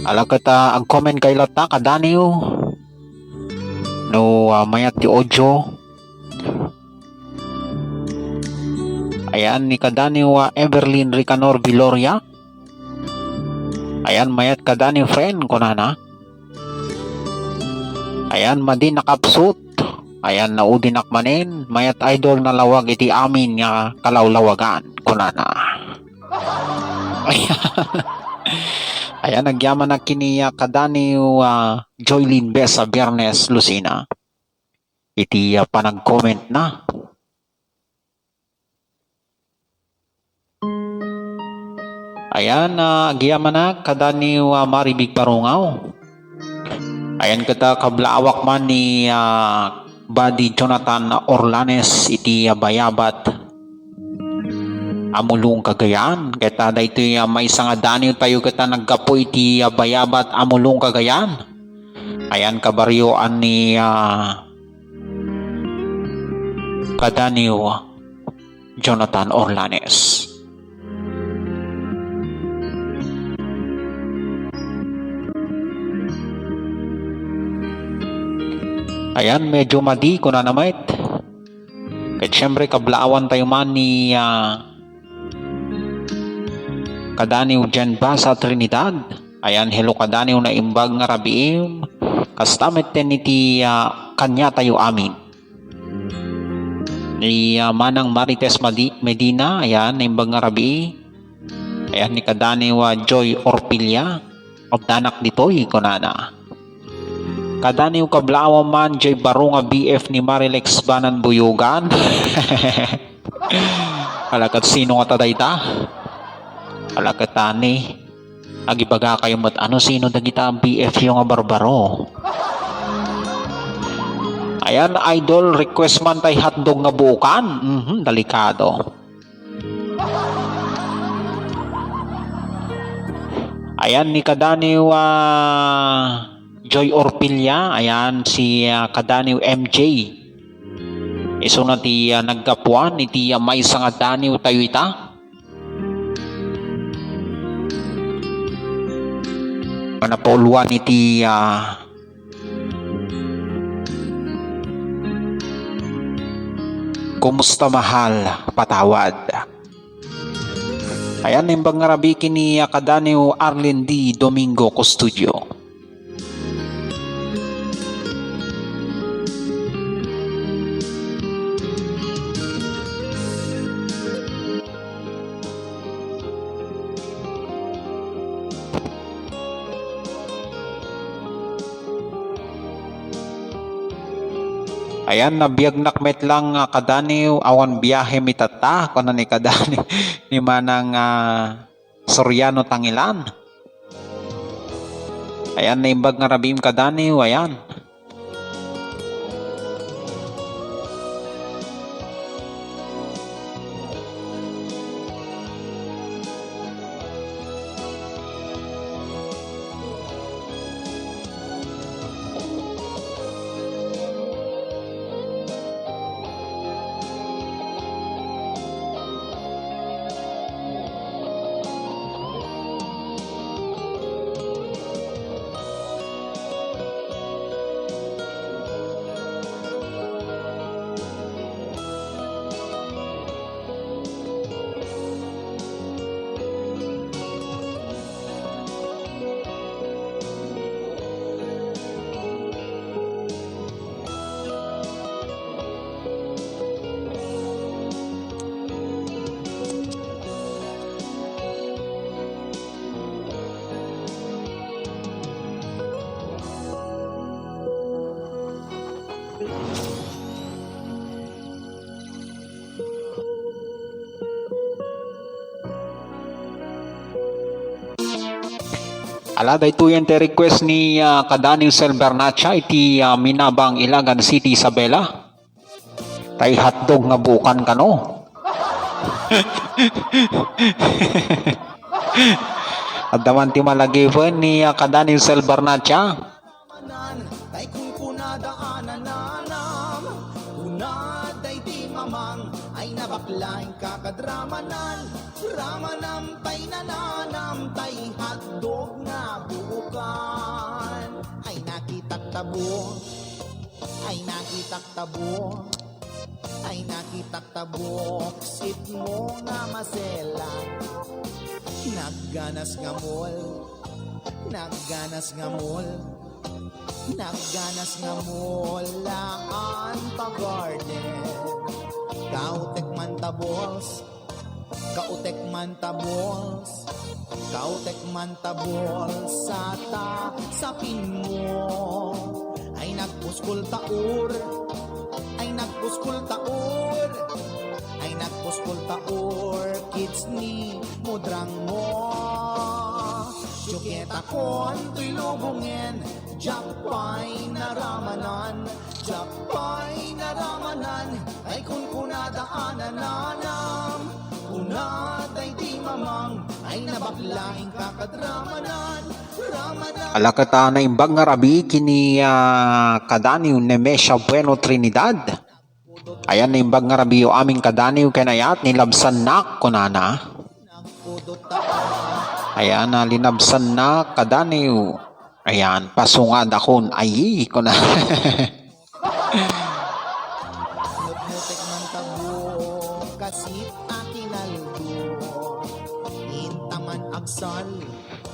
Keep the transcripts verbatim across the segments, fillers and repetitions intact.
Ala ket, ah, ag-comment kayo latta, kadaniw. No, ah, mayat ti audio. Ayan, ni kadaniw, ah, Everlyn Ricanor Viloria. Ayan, mayat kadaniw, friend, kunana. Ayan, madi nakapsut. Ayan, naudinak manen. Mayat idol nalawag iti amin nga kalawlawagan, kunana. Ayan. Ayan, agyamanak kini, ah, kadaniw, ah, Joylene Besa Biernes Lucena. Iti, ah, panag-comment na. Ayan, ah, agyamanak kadaniw, ah, Maribig Parungaw. Ayan, ket ta kablaawak man ni, ah, Buddy Jonathan Orlanes iti, ah, Bayabat, Amulong, Cagayan. Ket ta daytoy, ah, maysa nga daniw tayo ket ta naggapu iti, ah, Bayabat, Amulong, Cagayan. Ayan, kabaryoan ni, ah, kadaniw Jonathan Orlanes. Ayan, medyo madi, kunana met. Ket siyempre, kablaawan tayo man ni, ah, kadaniw Jen Basa Trinidad. Ayan, hello kadaniw, naimbag nga rabiim. Kasta met ten iti, ah, kaniatayo amin. Ni, ah, Manang Marites Madi-, Medina, ayan, naimbag nga rabii. Ayan, ni kadaniw, ah, Joy Orpilia. Addanak ditoy, kunana. Kadaniw kablaawan man, Joy, baro nga B F ni Marilex Banan Buyugan. Ala ket sino nga ta dayta? Ala ket ani. Agibagakayo met ano sino dagita B F yo nga barbaro. Ayan, idol, request man tay hotdog nga buokan. Mhm, delikado. Ayan, ni kadaniw, ah, Joy Orpilia. Ayan, si, ah, kadaniw M J. Isuna ti, ah, naggapuan iti, ah, maysa nga daniw tayo ita. Manapauluan iti, ah, Kumusta, mahal? Patawad. Ayan, naimbag nga rabii ken ni, ah, kadaniw Arlene D Domingo Custodio. Ayan, nabiagnak met lang nga kadaniw, awan biyahem itatta, kuna ni kadaniw, ni Manang, ah, Soriano Tangilan. Ayan, naimbag nga rabiim kadaniw, ayan. Ala, daytoyen ti request ni, ah, kadaniw Sel Bernacha iti, ah, Minabang, Ilagan City, Isabela. Tay hotdog nga buokan kano. Adda man ti malagipen ni, ah, kadaniw Sel Bernacha. Tay kunkunada a nananam, kuna daydi mamang ay naba- Lain ka kadramanan, ramanam tay nananam tay hotdog nga buokan. Ay nakitak tabo, ay nakitak tabo, ay nakitak taboksit mo nga masela. Nagganas nga mall, nagganas nga mall. Nagganas nga mall, haan ta garden. Kautek man ta balls, kautek man ta balls, kautek man ta balls, sata sapin mo. Ay nagpuskol ta or, ay nagpuskol ta or, ay nagpuskol ta orchids ni mudrang mo. Suketa kon toy lubongen, diak pay naramanan, diak pay naramanan, ay kunkunada a nananam. Kunada iti mamang, ay nabakla inka kadramanan, ramanan. Ala ket a naimbag nga rabii ken ni, ah, kadaniw Nemesha Bueno Trinidad. Ayan, naimbag nga rabiiyo amin kadaniw ken ayat, nilabsannak, kunana. Ayan, a linabsannak kadaniw. Ayan, pasungadakon. Ay, kunana. Nutnutek man ta buok, kasit a kinaldo. Inta man agsal.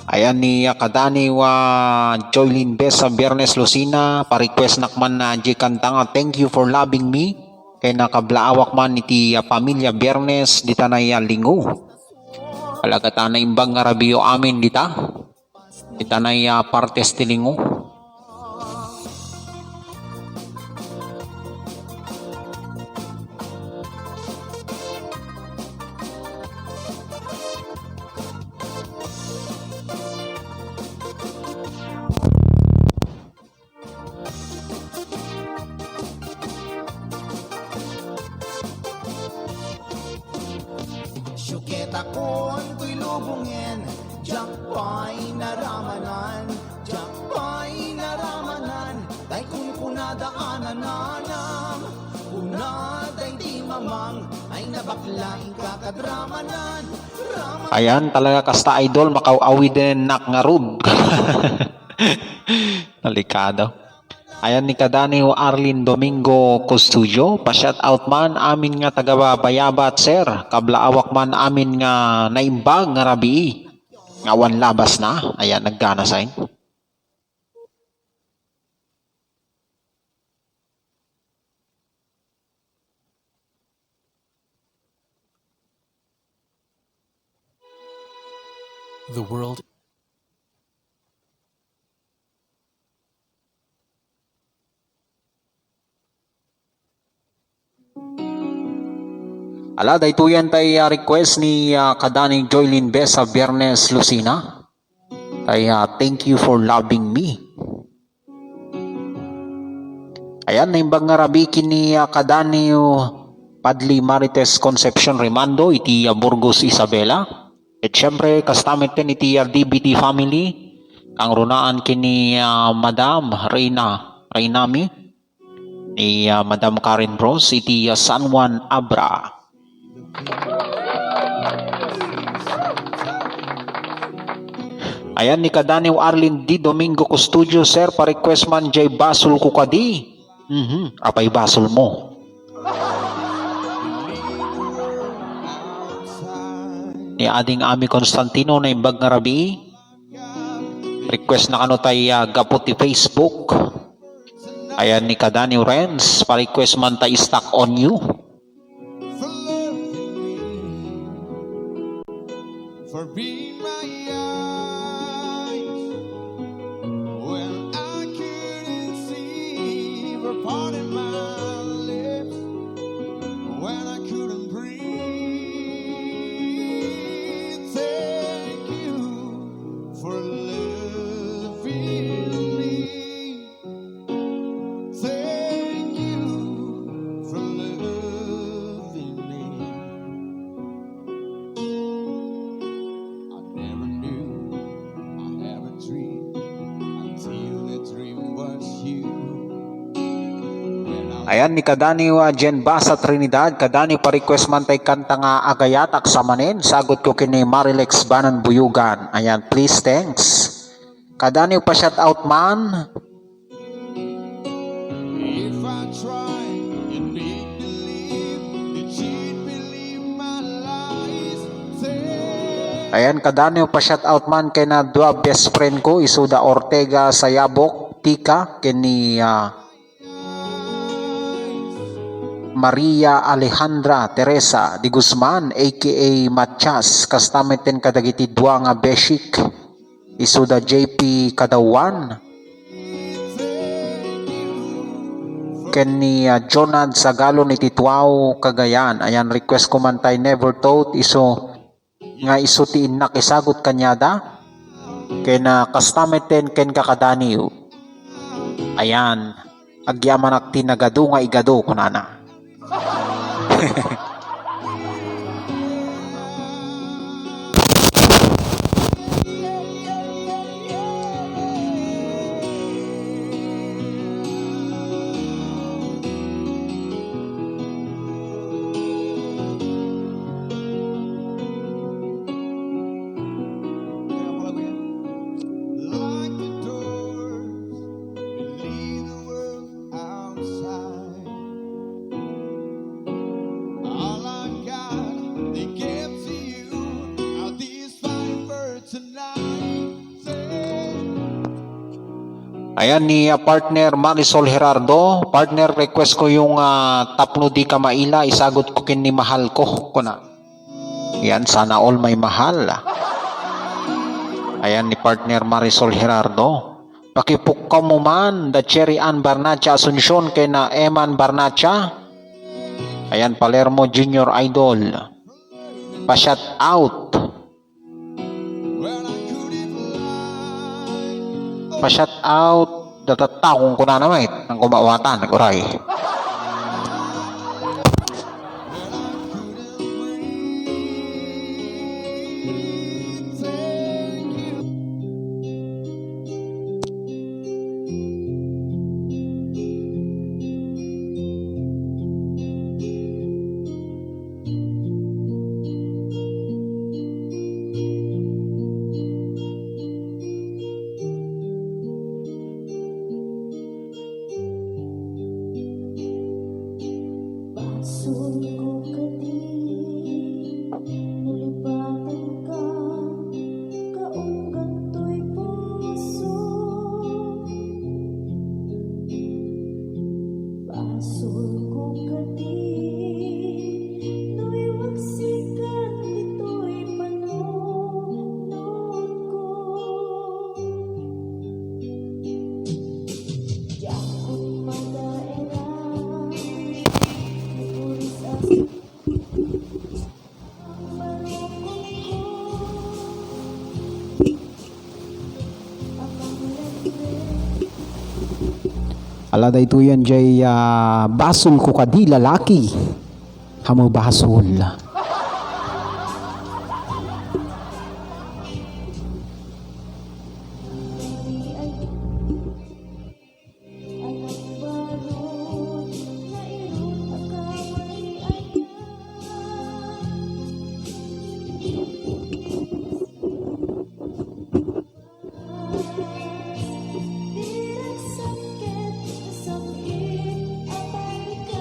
Ayan ni, ah, kadaniw, ah, Joylene Besa Biernes Lucina, pa-request nak man na di kanta nga Thank You for Loving Me, ken nakablaaw ak man iti, ah, pamilya Biernes, dita na, ah, Lingo. Alagad a naimbag nga rabiiyo amin dita. Dita na, ah, partes ti Lingo. Suketa kon toy lubongen, diak pay naramanan, diak pay naramanan, tay kunkunada a nananam. Kunada iti mamang, ay nabakla inka kadramanan. Ayan, talaga kasta, idol, makaaw-awidennak ngarud. Delikado. Ayan ni kadaniw Arlene Domingo Custodio, pa-shout out man amin nga taga Bayabat, sir. Kablaaw ak man amin nga naimbag nga rabii. Nga awan labasna. Ayan, nagganas ay. The world. Ala, daytoyen tay, ah, request ni, ah, kadaniw Joylene Besa Biernes Lucina. Tay, ah, Thank You for Loving Me. Ayan, naimbag nga rabii ken ni, ah, kadaniw Padli Marites Concepcion Rimando iti, ah, Burgos, Isabela. Ket siempre, kasta met ken iti, ah, D B T family, kangrunaan ken ni, ah, Madam Reina, Reina Mi, ni, ah, Madam Karen Bros iti, ah, San Juan, Abra. Ayan ni kadaniw Arlene D Domingo Custodio, sir, pa-request man jay basol ko kadi. Mhm, apay basol mo? Ni Ading Ami Constantino, naimbag nga rabii. Request na kano tay, ah, gapu ti Facebook. Ayan ni kadaniw Renz, pa-request man tay Stuck on You. For loving me, for being my eyes when I couldn't see, for parting my lips when I couldn't breathe. Thank you for loving me. Thank you for loving me. I never knew I had a dream until the dream was you. When I Ayan, ni kadaniw, ah, Jen Basa Trinidad, kadaniw pa-request man tay kanta nga Agayatak sa Manen, sagot ko ken ni Marilex Banan Buyugan. Ayan, please, thanks. Kadaniw pa-shout out man. If I try and make believe that you'd believe my lies, say Ayan, kadaniw pa-shout out man ken na dua best friend ko, isuda Ortega Sayabok, Tika, ken ni, ah, Maria Alejandra Teresa de Guzman, A K A Matias, kasta met ten kadagiti dua nga beshik, isuda J P Kadawan, ken ni, ah, Jonad Sagalon iti Tuao, Cagayan. Ayan, request ko man tay Never Thought, isu nga isu ti innak isagut kaniada, ken, ah, kasta met ten kenka kadaniw. Ayan, agyamanak ti nagadu nga igadu, kunana. Like the doors, we leave the world outside. All I got, they give to you. I'll be fine for tonight. Ayan ni, ah, partner Marisol Gerardo. Partner, request ko yung, ah, Tapno Di Ka Maila, isagot ko ken ni Mahal Ko, kuna. Yan, sana all may mahal. Ayan ni partner Marisol Gerardo. Pakipukkaw mo man da Cherry Ann Barnacha Asuncion ken na Eman Barnacha. Ayan, Palermo Junior Idol. Pa-shout out. Pa-shout out, datatta kung kunana met, nang kumawatan, aguray. Basol ko kadi, nalipatan ka, kaunggan toy puso. Basol ko kadi, no iwaksikan ditoy panunotko. Diak pay madaeran, puris a Ala, daytoyen jay, ah, basol ko kadi lalaki. Hamo basol.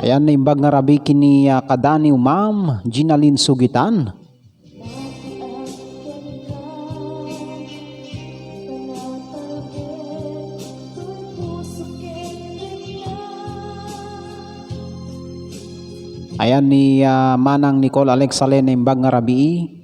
Ayan, naimbag nga rabii ken ni, ah, kadaniw, Ma'am Ginalyn Sugitan. Ayan ni, ah, Manang Nicole Alex Salen, naimbag nga rabii.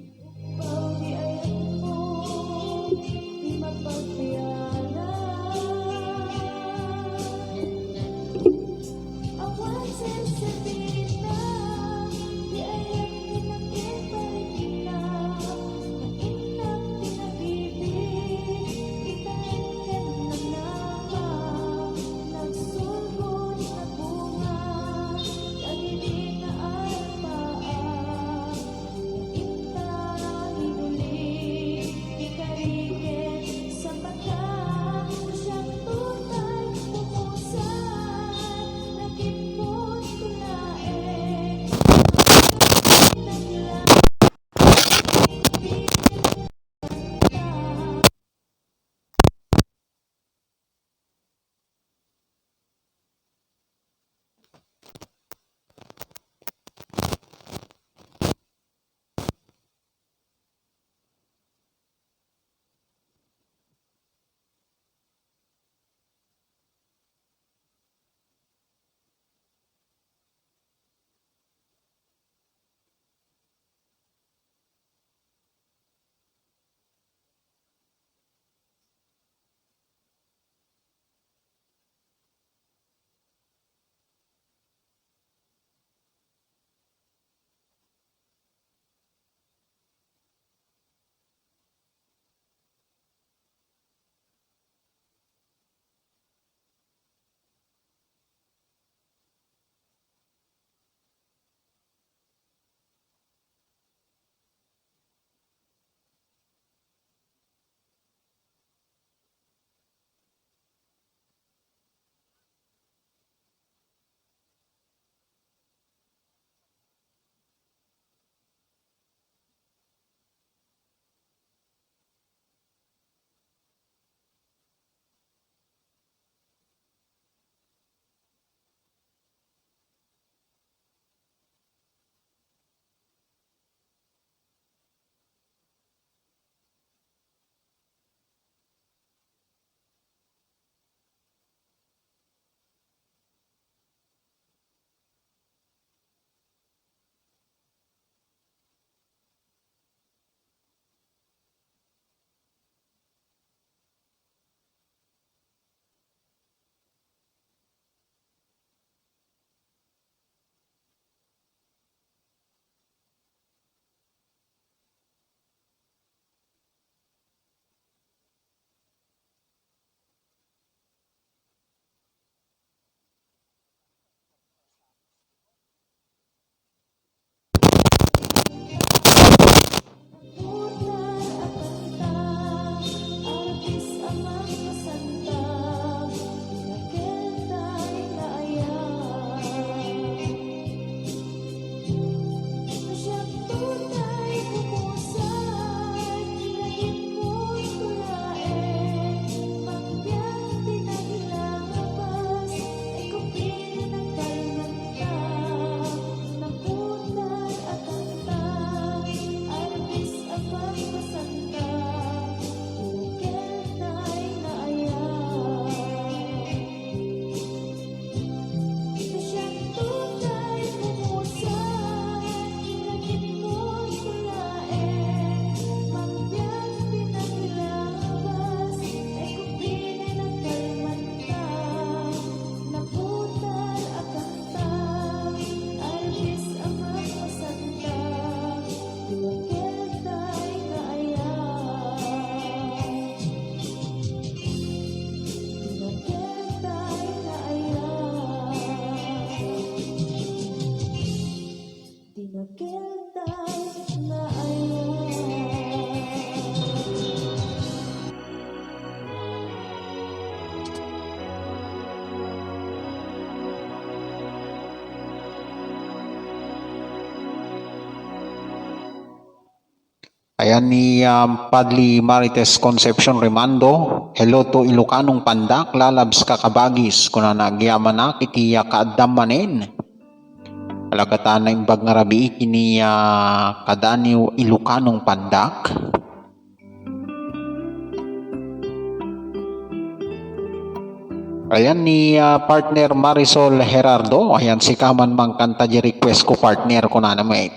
Ayan ni, um, Padli Marites Concepcion Rimando. "Hello to Ilocanong Pandak, lalabs kakabagis, kunana, agyamanak iti, ah, kaaddam manen." Alagatan naimbag nga rabii kini, ah, kadaniw Ilocanong Pandak. Ayan ni, ah, partner Marisol Gerardo. Ayan, sika man mangkanta di request ko, partner, kunana met.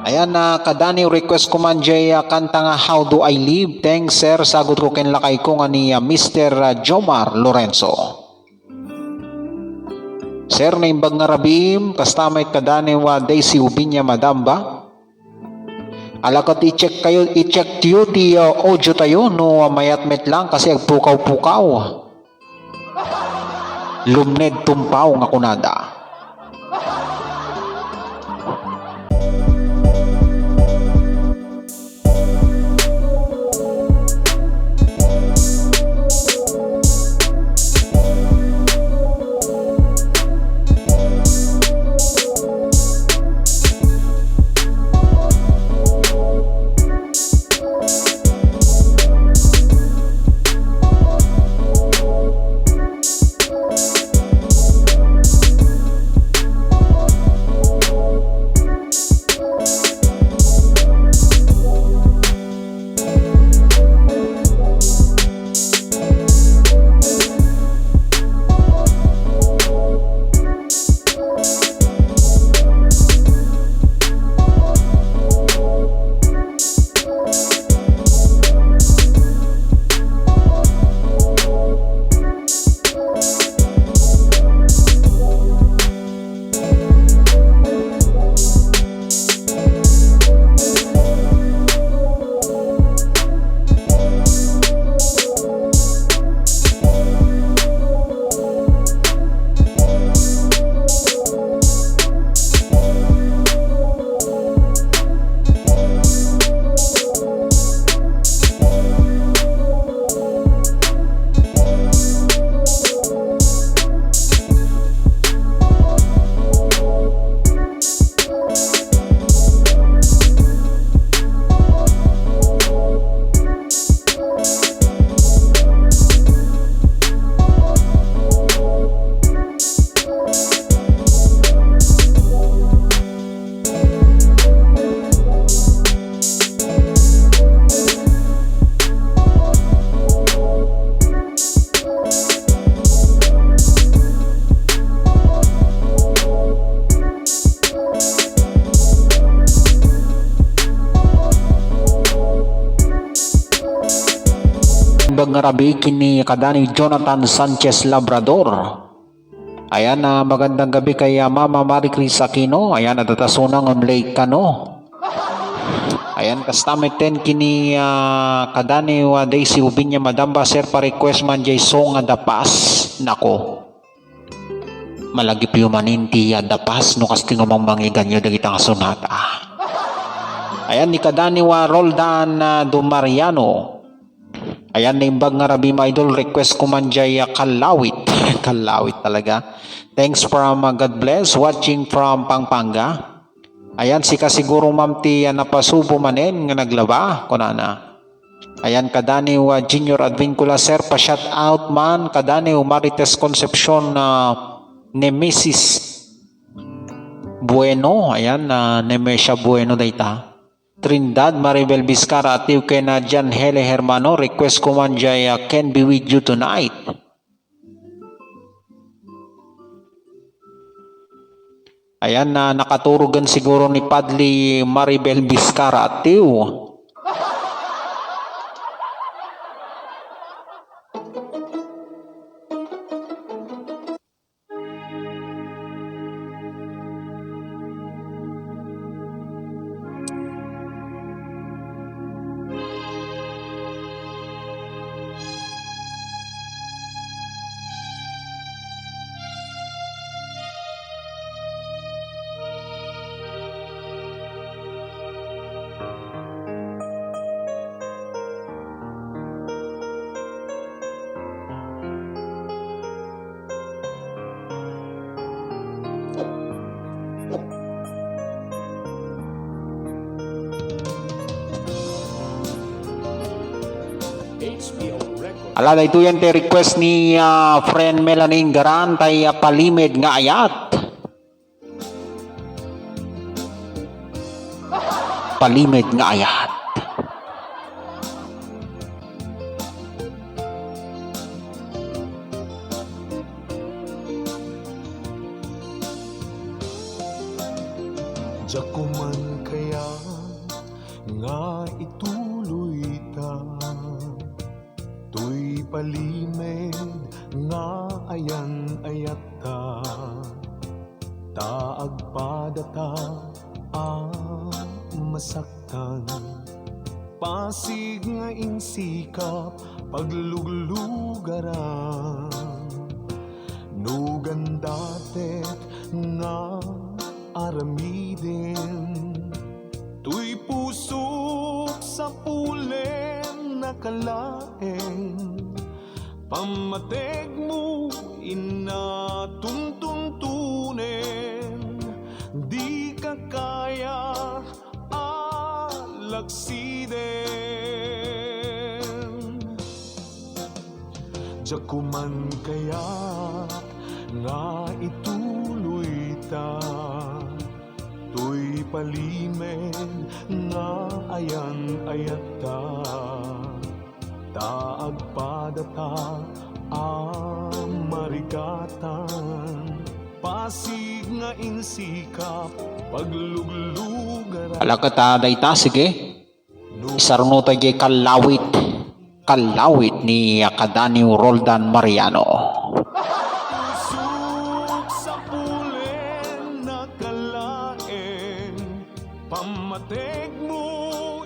Ayan, ah, kadani request ko man jay, ah, kanta nga How Do I Live. Thanks, sir. Sagut ko ken lakay ko nga ni, ah, Mister, ah, Jomar Lorenzo. Sir, naimbag nga rabiim, kasta met kadani wa Daisy Ubiña Madamba. Ala ket i-check kayo, i-check tayo ti, uh, audio tayo no, uh, mayat met lang kasi agpukaw-pukaw. Lumned tumpaw nga kunada. Imbag nga rabii kini kadani Jonathan Sanchez Labrador. Ayan, ah, magandang gabi kay, ah, Mama Marie Chris Aquino. Ayan, adda ta suna ngem late kano. Ayan, kasta metten kini, ah, kadani wa Daisy Ubiña Madamba, sir, pa-request man jay song nga Dapas. Nako. Malagipyo manen ti, ah, Dapas no kasta nga mangmangegyo dagita nga sonata. Ayan, ni kadani wa Roldan, ah, Dumariano. Ayan, naimbag nga rabii, mga idol. Request ko man jay, ah, Kalawit. Kalawit talaga. Thanks from, ah, God bless. Watching from Pampanga. Ayan, sika siguro, ma'am, ti, ah, napasubo manen nga naglaba, kunana. Ayan, kadaniw, ah, Junior Advincula, sir, pa-shout out man, kadaniw Marites Concepcion, ah, Nemesis Bueno. Ayan, ah, Nemesia Bueno dayta. Trindad, Maribel Vizcara, Atiu ken, ah, Jan Hele Hermano, request ko man jay, ah, Can Be With You Tonight. Ayan, ah, nakaturogen siguro ni Padli Maribel Vizcara, Atiu. Ala, daytoyen ti request ni, ah, friend Melanie Ingaran, tay, ah, Palimed nga Ayat. Palimed nga Ayat. Diak man kaya nga ituloy ta toy palimed nga ayan-ayatta, ta agpadata a masaktan. Pasig nga insikap pagluglugaran, no gandatek nga aramiden. Toy pusok sapulen a kalaeng, pammategmo inna tuntuntunen, dika kaya a laksiden. Diak man kaya nga ituloy ta toy palimed nga ayan-ayatta, ta agpadata a marigatan. Pasig nga insikap pagluglugaran. Ala, ket dayta, sige. Isarno tayo diay kallawit. Kallawit ni Kadanio Roldan Mariano. Pusok sapulen a kalaeng, pammategmo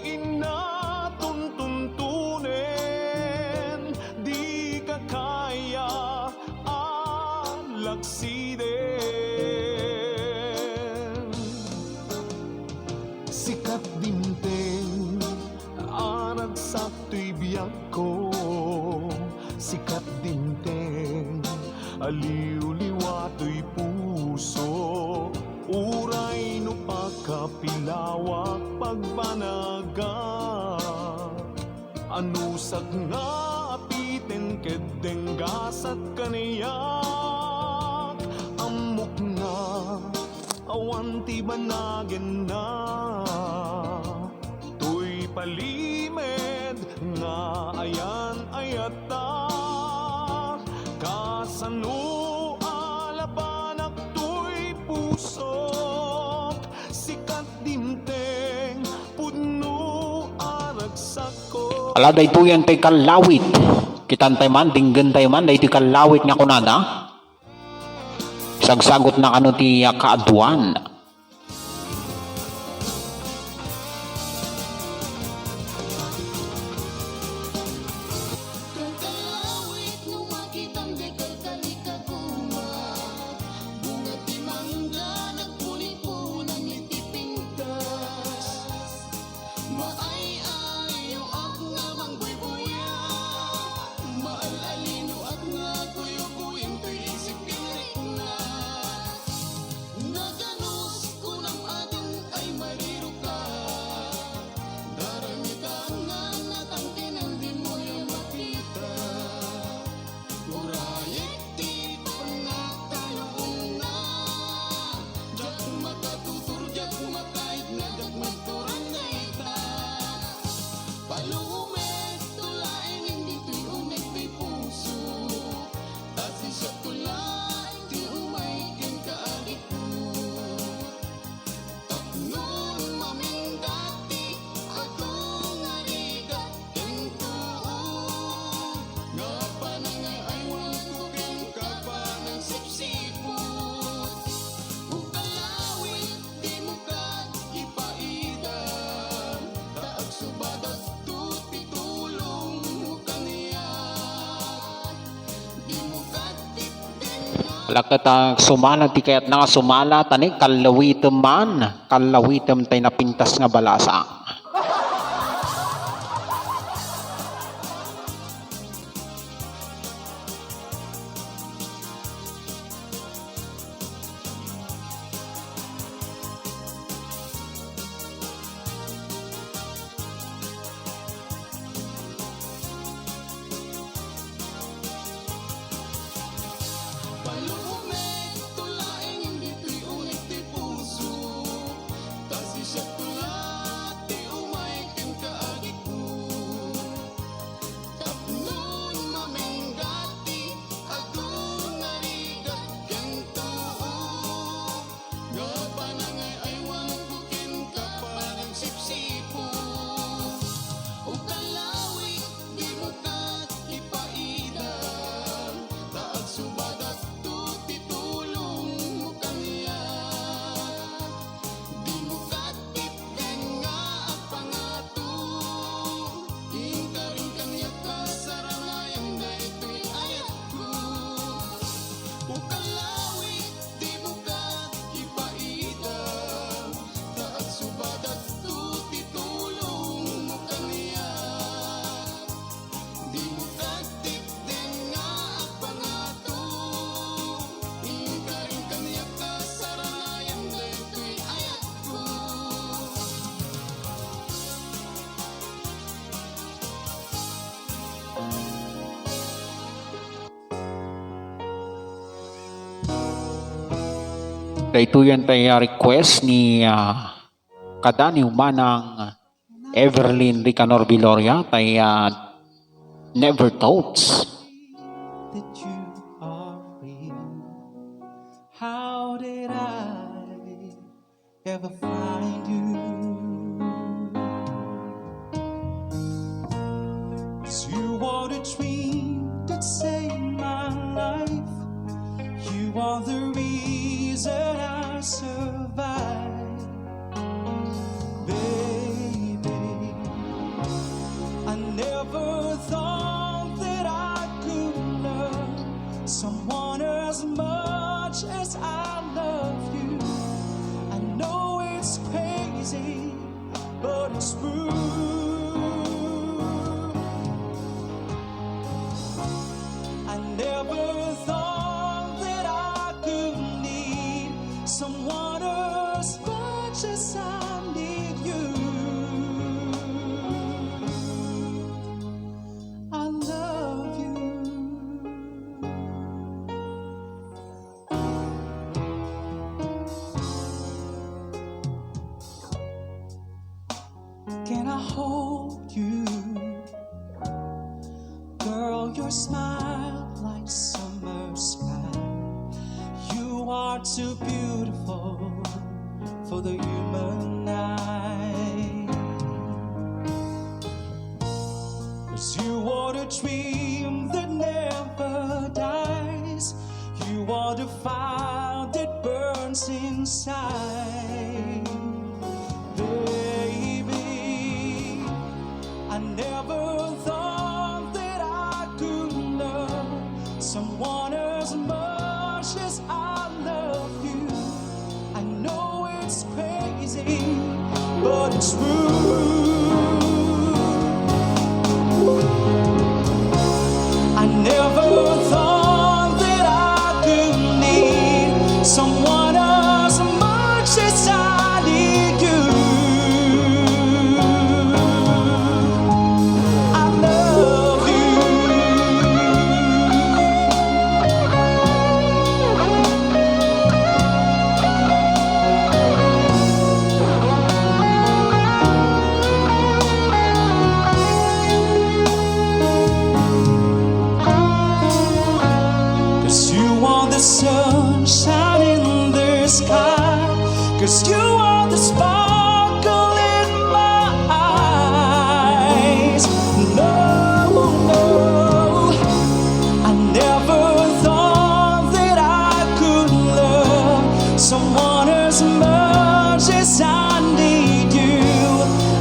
inna tuntuntunen, dika kaya a laksiden. Sika dimteng a ragsak toy biagko, sika dimteng a liwliwa toy puso, uray no pakapilawak pagbanagak. Anusak nga apiten ket denggasak kaniak. Ammok nga awan ti banagenna. Toy palimed nga ayan-ayatta. Kasano a labanak toy pusok? Sika dimteng pudno a ragsakko. Ala, daytoyen tay kallawit. Kitantay man, dinggentay man, daytoy kallawit nga kunada. Sagsagutna kano ti, ah, kaaduan. Kallawit, no makitam, dayta kalkalikaguman. Bunga ti mangga, nagpunipunan iti pintas. Maay-ayoak nga mangbuybuya, maal-alinoak nga kuyukuyo toy isip ken rikna. Naganus, kunam, aden ay mariroka. Daramitan nga natangken, dimo aya makita. Urayek ti pannakaluonna. Diak makatutur, diak makaigna, diak magturang dayta. Palumek to laeng, ditoy umek ti puso. Asisiak to laeng ti umay kenka, agikko. Tapno mamindati, adu nga rigat kenkuo, nga panangay-aywanko kenka panangsipsiput. O kallawit, dimo kad ipaidan, ta agsubadatto ti tulongmo kaniak. Ala, ket, ah, sumala ti kayatna nga sumala, ta ni kallawitem man, kallawitem tay napintas nga balasa. Daytoyen tay, ah, request ni, ah, kadaniw manang Everlyn Ricanor Viloria, tay, ah, Never Thoughts. That you are real. How did I ever find you? 'Cause you are the dream that saved my life. You are the reason I survive. Baby, I never thought that I could love someone as much as I love you. I know it's crazy, but it's true. I never thought that I could need someone as much as I need you. I love you. Can I hold you? Girl, your smile like summer sky. You are too beautiful for the human eye. 'Cause you are the dream that never dies. You are the fire that burns inside. Baby, I never thought that I could love someone as much as I love you. I know it's crazy, but it's true. I never thought that I could need someone as much as I need you. I love you. 'Cause you are the sunshine in the sky. 'Cause you are the sparkle in my eyes. No, no, I never thought that I could love someone as much as I need you.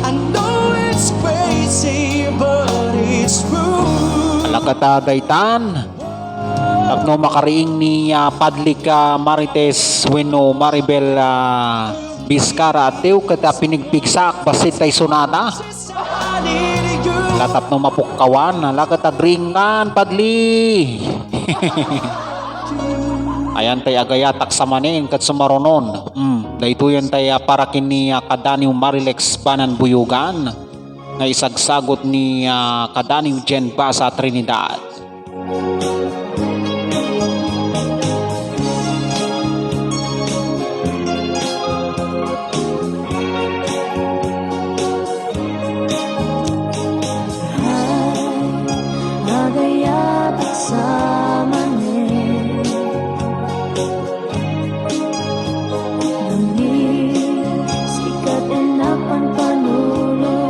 I know it's crazy, but it's true. Alagad daytan, tapno makariing ni, ah, Padlik, ah, Marites wenno Maribel, ah, Biscara, atiw ket, ah, pinigpigsaak bassit tay sonada. La tapno mapukkawan, la ket agriingkan, Padli. Ayan tay agayatak sa manen ket sumarunon. Hmm, daytoyen tay, ah, para ken ni, ah, kadaniw Marilex Banan Buyugan nga isagsagut ni, ah, kadaniw Jen Basa Trinidad. Ay, agayatak sa manen. Nangis, ikat ennak panpanunoten.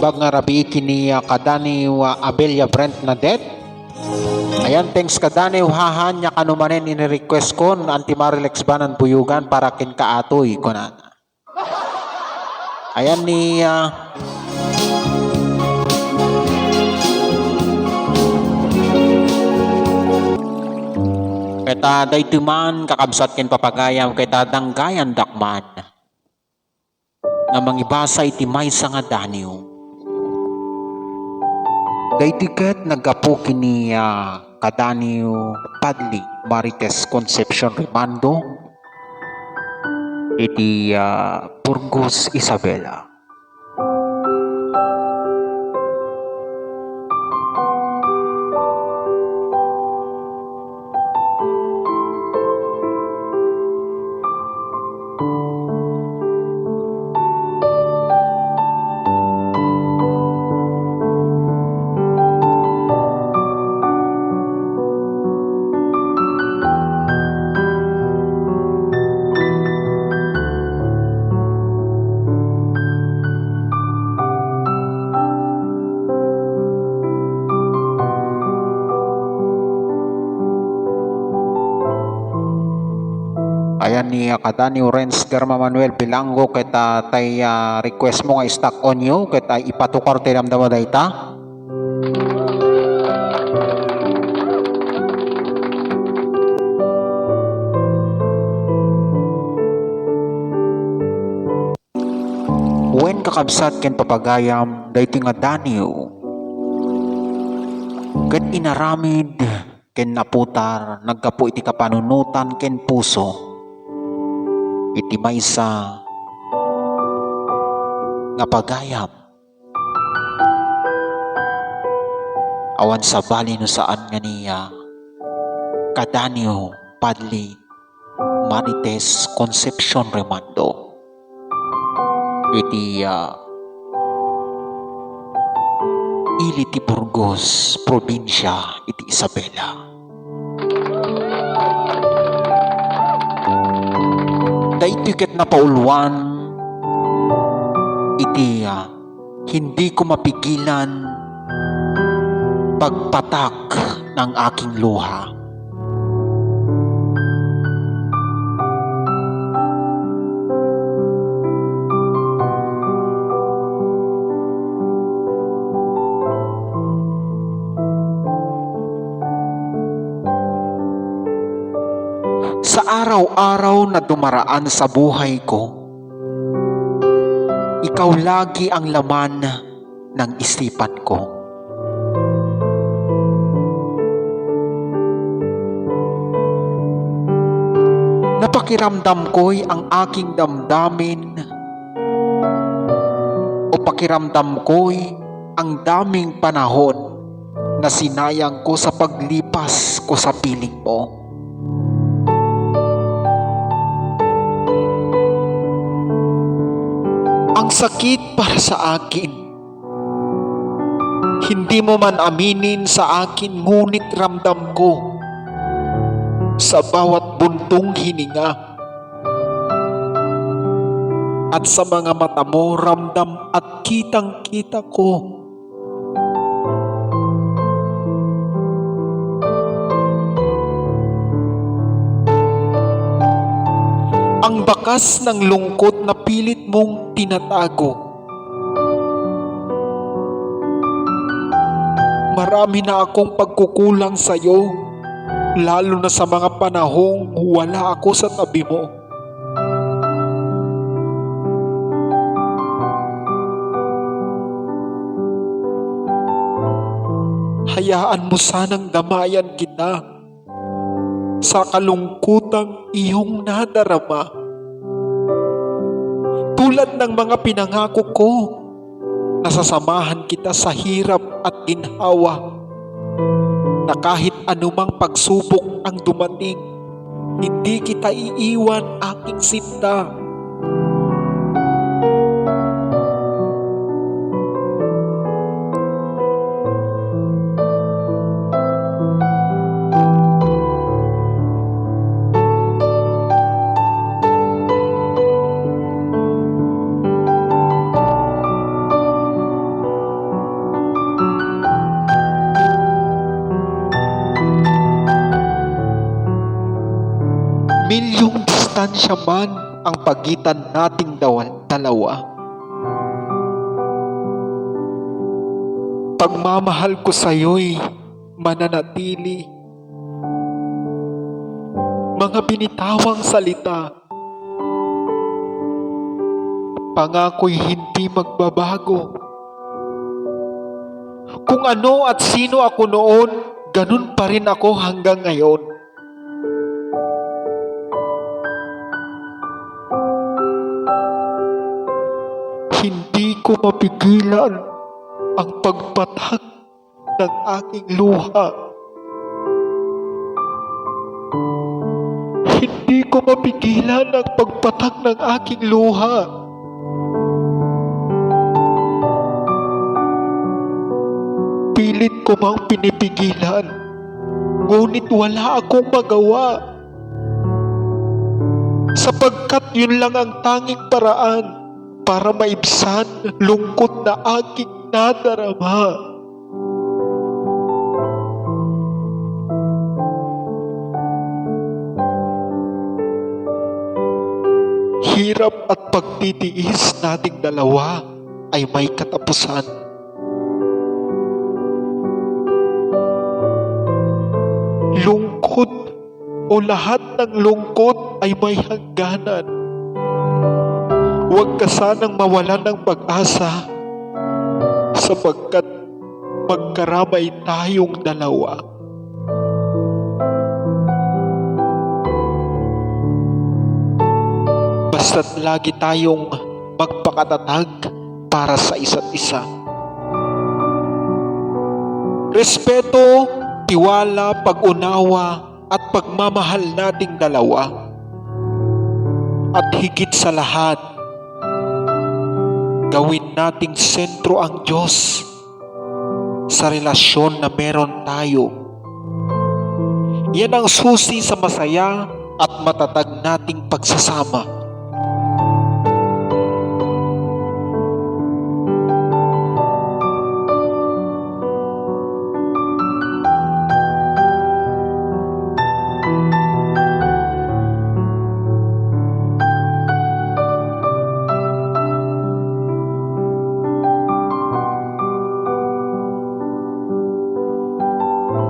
Bag nga rabii ken ni, ah, ka Daniw, ah, Abella Brent Nadet. Ayan, thanks ka Daniw, hahan, nia kano manen ini request kon, Auntie Marilex Banan Buyogan para ken ka Atoy, kunana. Ayan ni, ah, ket, ah, daytoy man, kakabsat ken papagayam, ket, ah, danggayandak man nga mangibasa iti maysa nga daniw. Daytoy ket naggapu ken ni, ah, ka Daniw Padli Marites Concepcion Rimando iti, ah, Burgos, Isabela. Ayan ni, ah, ka Daniw Renz Germa Manuel Bilanggo ket, ah, tay, ah, request mo nga stock on you ket, ah, ipatukar ti damdama dayta. Wen, kakabsat ken papagayam, daytoy nga daniw ket inaramid ken naputar naggapu iti kapanunotan ken puso iti maysa nga pagayam. Awan sabali no saan nga ni, ah, ka Daniw Padli Marites Concepcion Rimando iti, ah, ili ti Burgos, probinsia iti Isabela. Daytoy ket napauluan iti, ah, hindi ko mapigilan pagpatak ng aking luha. Sa araw-araw na dumaraan sa buhay ko, ikaw lagi ang laman ng isipan ko. Napakiramdam ko'y ang aking damdamin o pakiramdam ko'y ang daming panahon na sinayang ko sa paglipas ko sa piling mo. Ang sakit para sa akin, hindi mo man aminin sa akin, ngunit ramdam ko sa bawat buntong hininga at sa mga mata mo, ramdam at kitang-kita ko ang bakas ng lungkot na pilit mong tinatago. Marami na akong pagkukulang sa'yo, lalo na sa mga panahong wala ako sa tabi mo. Hayaan mo sanang damayan kita sa kalungkutang iyong nadarama. Tulad ng mga pinangako ko, nasasamahan kita sa hirap at ginhawa, na kahit anumang pagsubok ang dumating, hindi kita iiwan, aking sinta. Milyong distansya man ang pagitan nating dawal-, dalawa. Pagmamahal ko sayo'y mananatili. Mga binitawang salita, pangako'y hindi magbabago. Kung ano at sino ako noon, ganun pa rin ako hanggang ngayon. Hindi ko mapigilan ang pagpatak ng aking luha. Hindi ko mapigilan ang pagpatak ng aking luha. Pilit ko mang pinipigilan, ngunit wala akong magawa. Sapagkat yun lang ang tanging paraan para maibsan lungkot na aking nadarama. Hirap at pagtitiis nating dalawa ay may katapusan. Lungkot o lahat ng lungkot ay may hangganan. Huwag ka sanang mawalan ng pag-asa, sapagkat magkaramay tayong dalawa. Basta't lagi tayong magpakatatag para sa isa't isa. Respeto, tiwala, pag-unawa, at pagmamahal nating dalawa. At higit sa lahat, gawin nating sentro ang Diyos sa relasyon na meron tayo. Yan ang susi sa masaya at matatag nating pagsasama.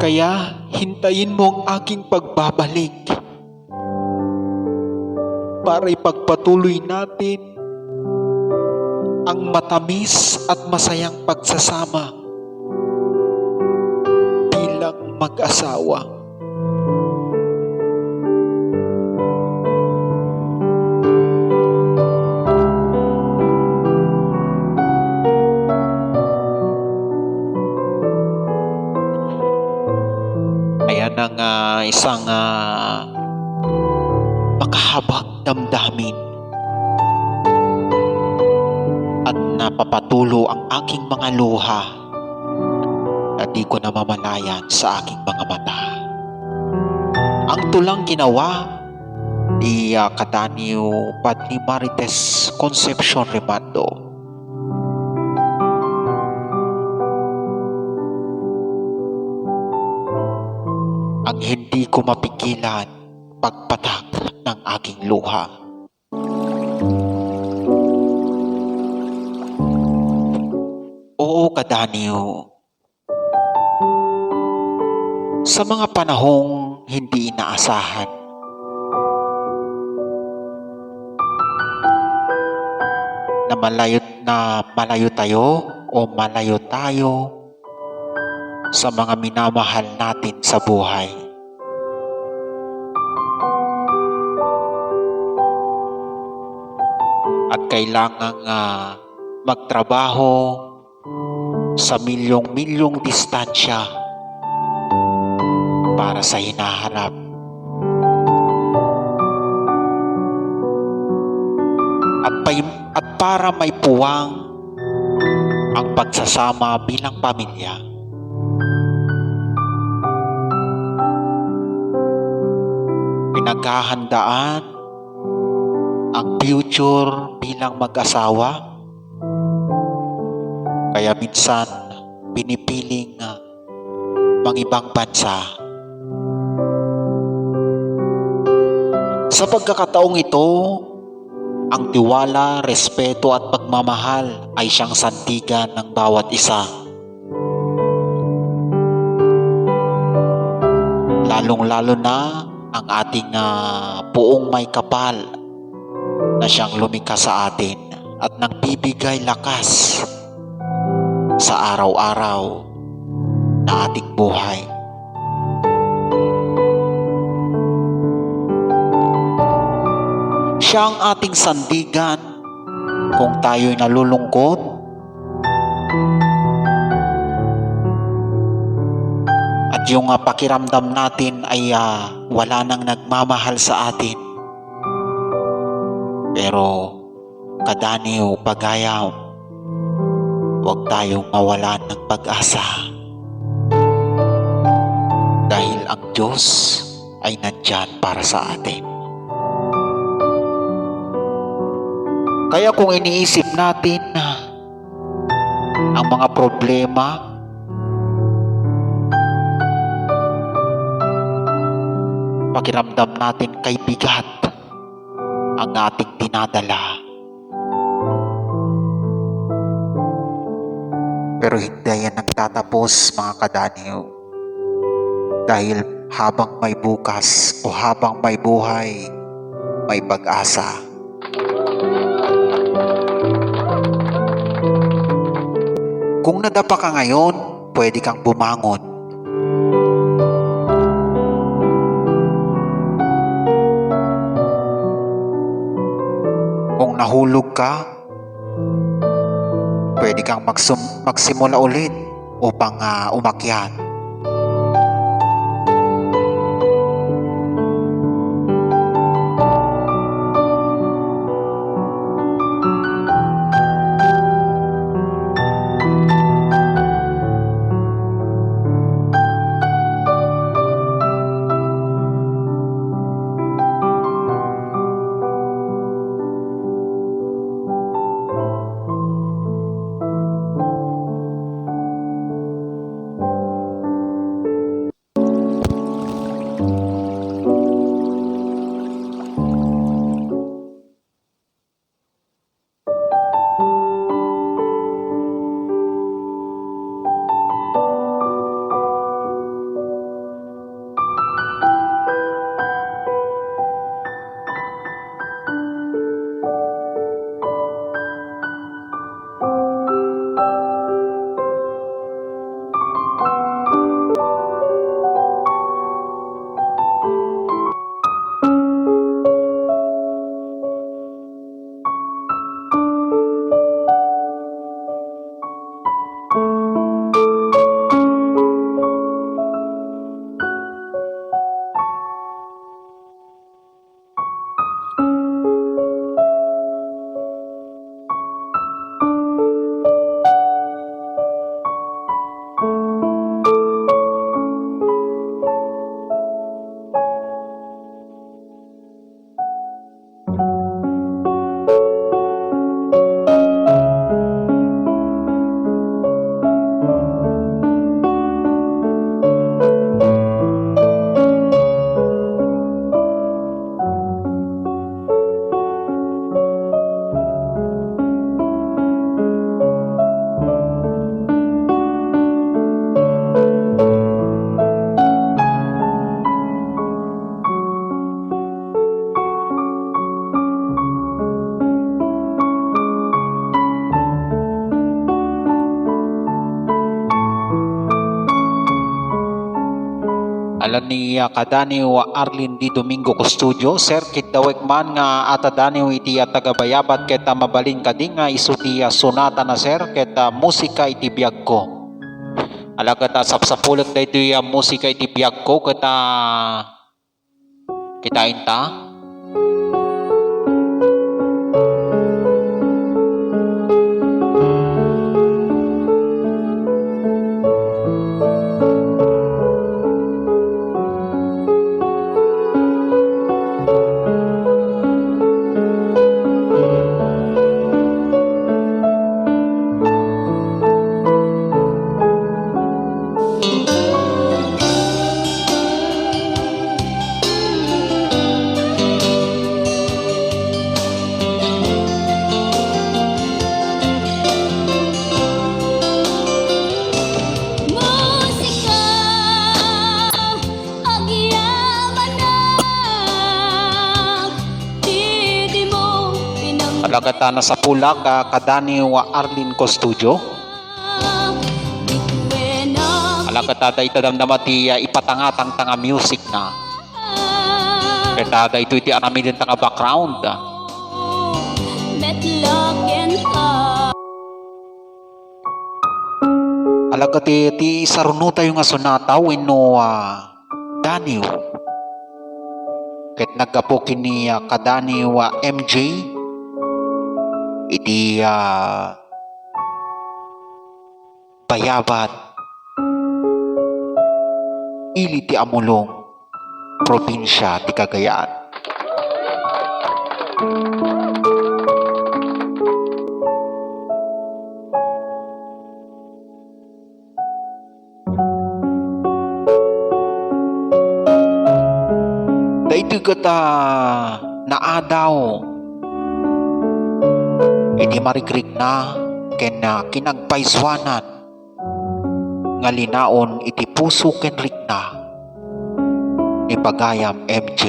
Kaya hintayin mo ang aking pagbabalik para ipagpatuloy natin ang matamis at masayang pagsasama bilang mag-asawa. Ayan ang, ah, isang, ah, makahabag damdamin at napapatulo ang aking mga luha na di ko namamalayan sa aking mga mata. Ang tulang ginawa ni, ah, Kadanio Padre Marites Concepcion Rimando. Ang hindi ko mapigilan pagpatak ng aking luha. Oo, Kadanio. Sa mga panahong hindi inaasahan, na malayo, na malayo tayo o malayo tayo sa mga minamahal natin sa buhay. At kailangang, ah, magtrabaho sa milyong-milyong distansya para sa hinaharap. At pay-, at para maipuwang ang pagsasama bilang pamilya. Pinaghahandaan ang future bilang mag-asawa, kaya minsan pinipiling mangibang bansa. Sa pagkakataong ito, ang tiwala, respeto at pagmamahal ay siyang sandigan ng bawat isa. Lalong-lalo na ang ating, ah, puong may kapal na siyang lumikha sa atin at nagbibigay lakas sa araw-araw na ating buhay. Siya ang ating sandigan kung tayo'y nalulungkot at yung, ah, pakiramdam natin ay, ah, wala nang nagmamahal sa atin. Pero kadaniw, pagayam, huwag tayong mawalan ng pag-asa. Dahil ang Diyos ay nandyan para sa atin. Kaya kung iniisip natin ang mga problema, pakiramdam natin kay bigat ang ating dinadala. Pero hindi yan nagtatapos, mga kadaniw. Dahil habang may bukas o habang may buhay, may pag-asa. Kung nadapa ka ngayon, pwede kang bumangon. Kung nahulog ka, pwede kang magsum-, magsimula ulit upang, ah, umakyat. Ala ni, ah, kadaniw, ah, Arlene Di Domingo Custodio, sir, ket dawek man nga atadaniw iti, ah, taga Bayabat ket, ah, mabalin kadi nga isu ti, ah, sonata na, sir, ket, ah, musika iti biagko. Ala ket, ah, sapsapulek daytoy, ah, musika iti biagko ket, ah, kitaen ta. Dagita nasapulak a kadaniw a Arlene Custodio. Alagada dayta damdama ti, ah, ipatangatangtang a music na. Ket, ah, daytoy ti aramidenta nga background. Alagad ti, ti isarunotayo nga sonata wenno, ah, daniw. Ket naggapu ken ni, ah, kadaniw, ah, M J iti, ah, Bayabat, ili ti Amulong, probinsia ti Cagayan. Daytoy ket, ah, naadaw iti marikrikna ken, ah, kinagpaysuanan nga linaon iti puso ken rikna ni Pagayam M J.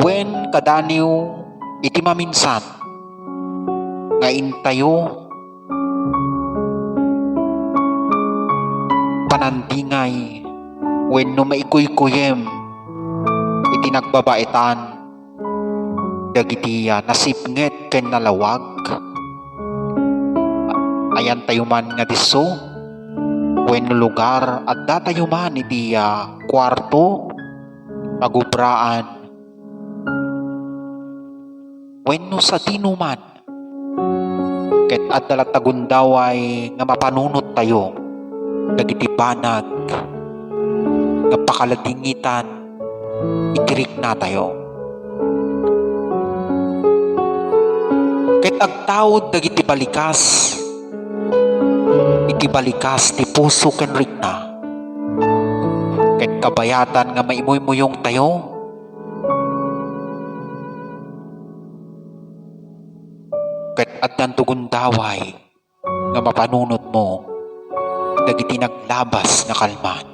Wen kadaniw iti maminsan nga intayo panandingay wenno maikuykuyem iti nagbabaetan dagiti, ah, nasipnget ken nalawag. Ayantayo man nga disso wenno lugar, addatayo man iti, ah, kuarto, pagubraan, wenno sadinoman. Ket adda latta gundaway nga mapanunottayo dagiti banag nga pakaladingitan iti riknatayo. Ket agtaud dagiti balikas iti balikas ti puso ken rikna. Ket kabayatan nga maimuymuyongtayo, ket addanto gundaway nga mapanunotmo dagiti naglabas nga kalman.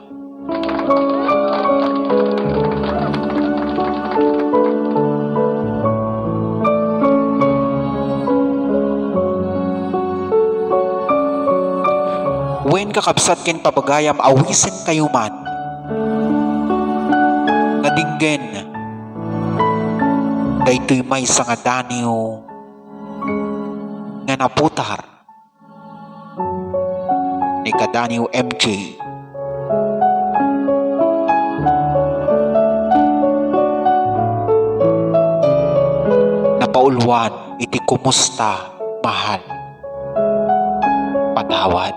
Wen, kakabsat ken pabagayam, awisenkayo man nga denggen daytoy maysa nga daniw nga naputar ni kadaniw M J. Napauluan iti kumusta, mahal. Patawad.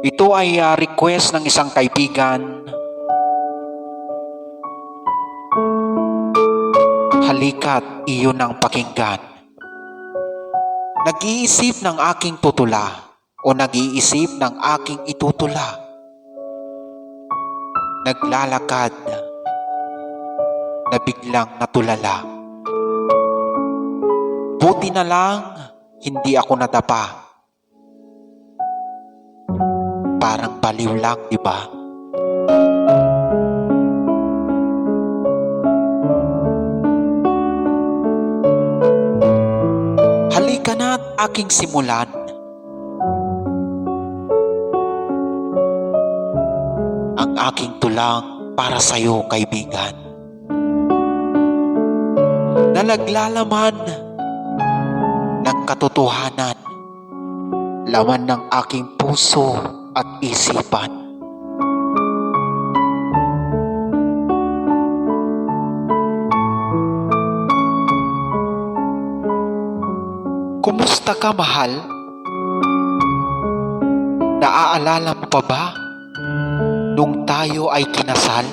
Ito ay, ah, request ng isang kaibigan. Halikat iyo nang pakinggan. Nag-iisip ng aking tutula o nag-iisip ng aking itutula. Naglalakad na biglang natulala. Buti na lang hindi ako nadapa. Parang baliw lang, di ba? Halika na't aking simulan ang aking tulang para sa'yo, kaibigan, na naglalaman ng katotohanan, laman ng aking puso at isipan. Kumusta ka, mahal? Naaalala mo pa ba nung tayo ay kinasal?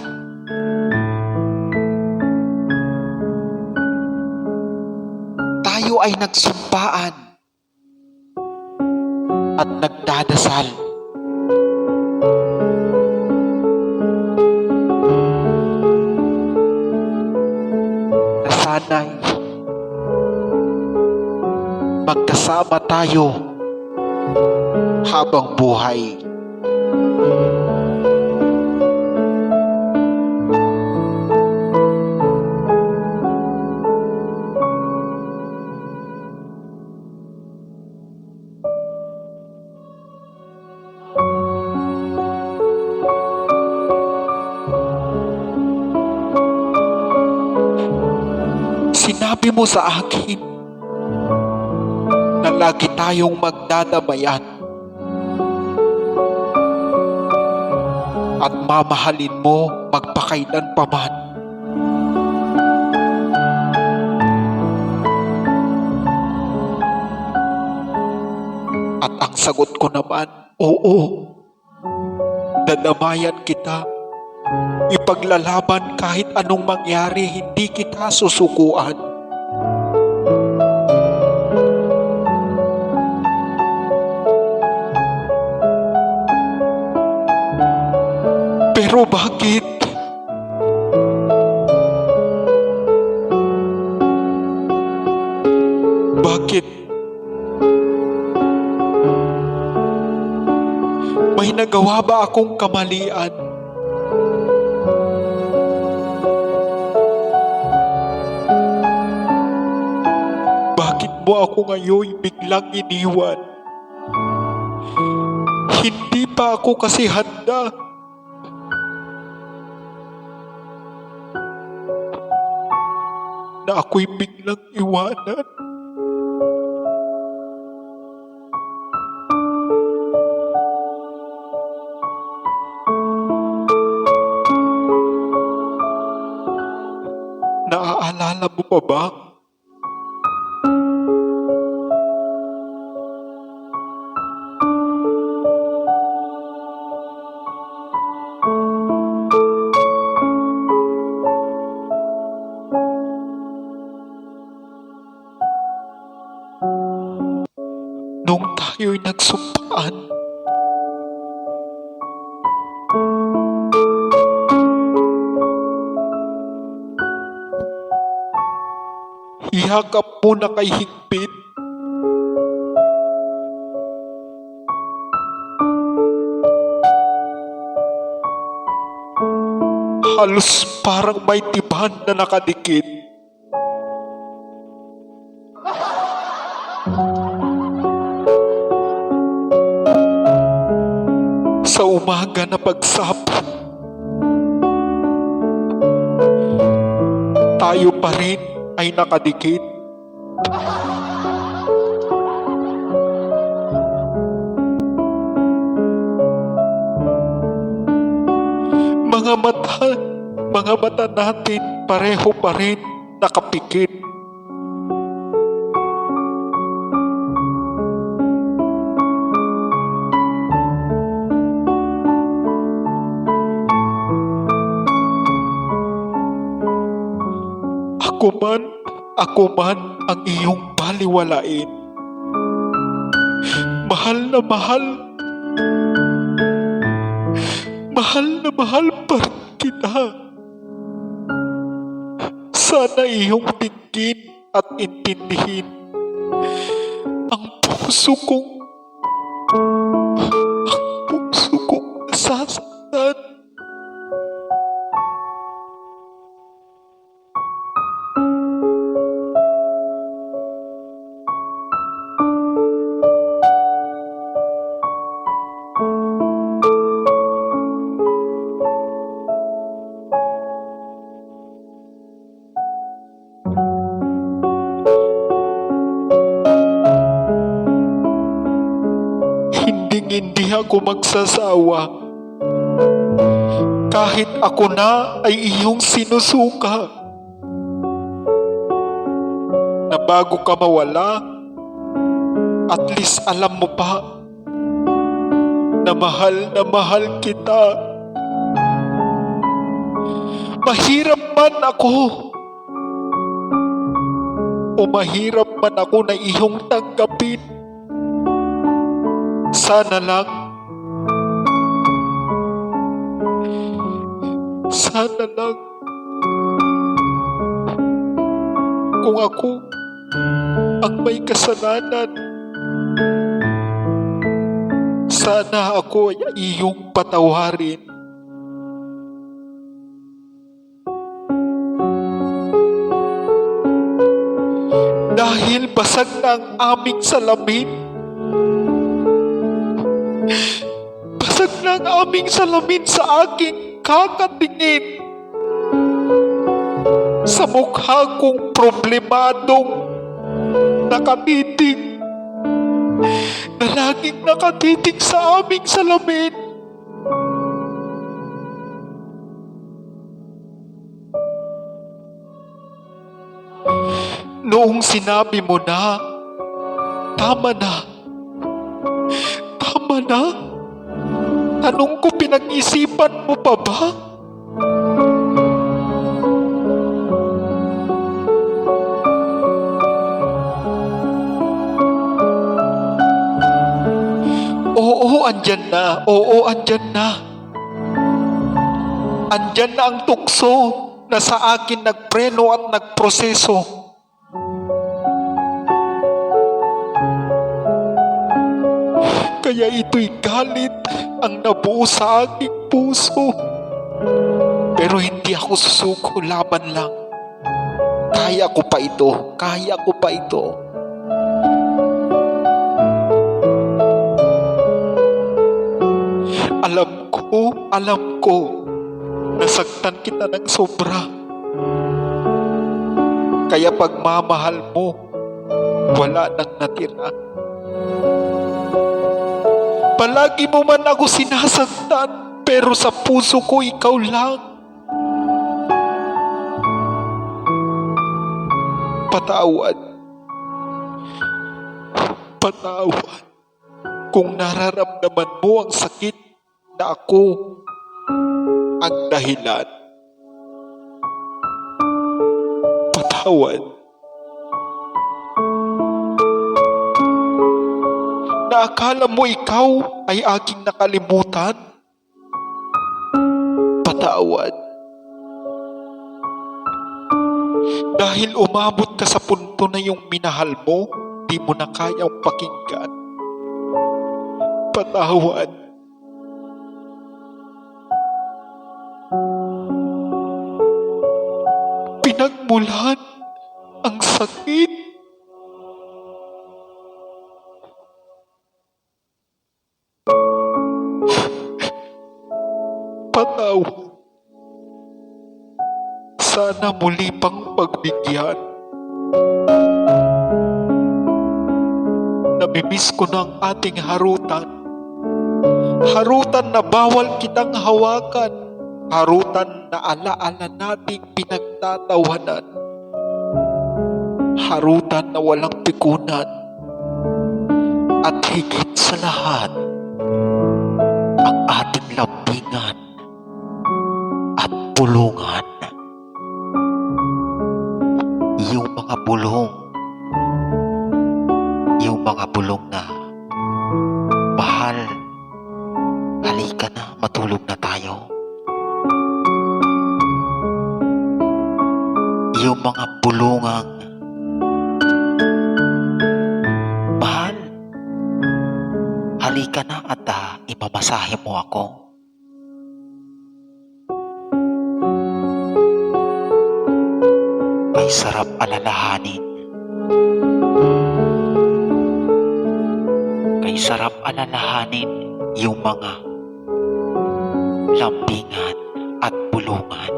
Tayo ay nagsumpaan at nagdadasal. Nasanay Sama tayo habang buhay. Sinabi mo sa akin na lagi tayong magdadamayan at mamahalin mo magpakailan pa man. At ang sagot ko naman, oo, dadamayan kita. Ipaglalaban kahit anong mangyari, hindi kita susukuan. Pero bakit? Bakit? May nagawa ba akong kamalian? Bakit mo ako ngayon biglang iniwan? Hindi pa ako kasi handa na ako'y biglang iwanan. Naaalala mo pa ba? Nung tayo'y nagsumpaan, yakap mo na kay higpit. Halos parang may tipan na nakadikit. Sa umaga na pagsapul, tayo pa rin ay nakadikit. Mga mata, mga mata natin pareho pa rin nakapikit. Ako man, ako man ang iyong baliwalain. Mahal na mahal, mahal na mahal pa rin kita. Sana iyong dinggin at intindihin ang puso kong, ang puso kong nasasaktan. Hinding-hindi ako magsasawa. Kahit ako na ay iyong sinusuka. Na bago ka mawala, at least alam mo pa na mahal na mahal kita. Mahirap man ako, o mahirap man ako na iyong tanggapin, sana lang, sana lang, kung ako ang may kasalanan, Sana ako ay iyong patawarin. Dahil basag na ang aming salamin. Basag na ang aming salamin sa aking kakatingin. Sa mukha kong problemadong nakatitig. Na laging nakatitig sa aming salamin. Noong sinabi mo na, "Tama na. Tama na." Tanong ko, pinag-isipan mo pa ba? Oo, andyan na. Oo, andyan na. Andyan na ang tukso na sa akin nagpreno at nagproseso. Kaya ito'y galit ang nabuo sa aking puso. Pero hindi ako susuko, laban lang. Kaya ko pa ito, kaya ko pa ito. Alam ko, alam ko, nasaktan kita ng sobra. Kaya pagmamahal mo, wala nang natira. Palagi mo man ako sinasaktan, pero sa puso ko, ikaw lang. Patawad. Patawad. Kung nararamdaman mo ang sakit na ako ang dahilan, patawad. Na akala mo ikaw ay aking nakalimutan, patawad. Dahil umabot ka sa punto na yung minahal mo, di mo na kayang pakinggan, patawad. Pinagmulan ang sakit. Patawad. Sana muli pang pagbigyan. Namimiss ko na ang ating harutan. Harutan na bawal kitang hawakan. Harutan na ala-ala nating pinagtatawanan. Harutan na walang pikunan. At higit sa lahat, ang ating lambingan at bulungan. Yung mga bulong, yung mga bulong na, "Mahal, halika na, matulog na tayo." Yung mga bulungang, "Mahal, halika na at, ah, imamasahe mo ako." Kay sarap alalahanin. Kay sarap alalahanin yung mga lambingan at bulungan.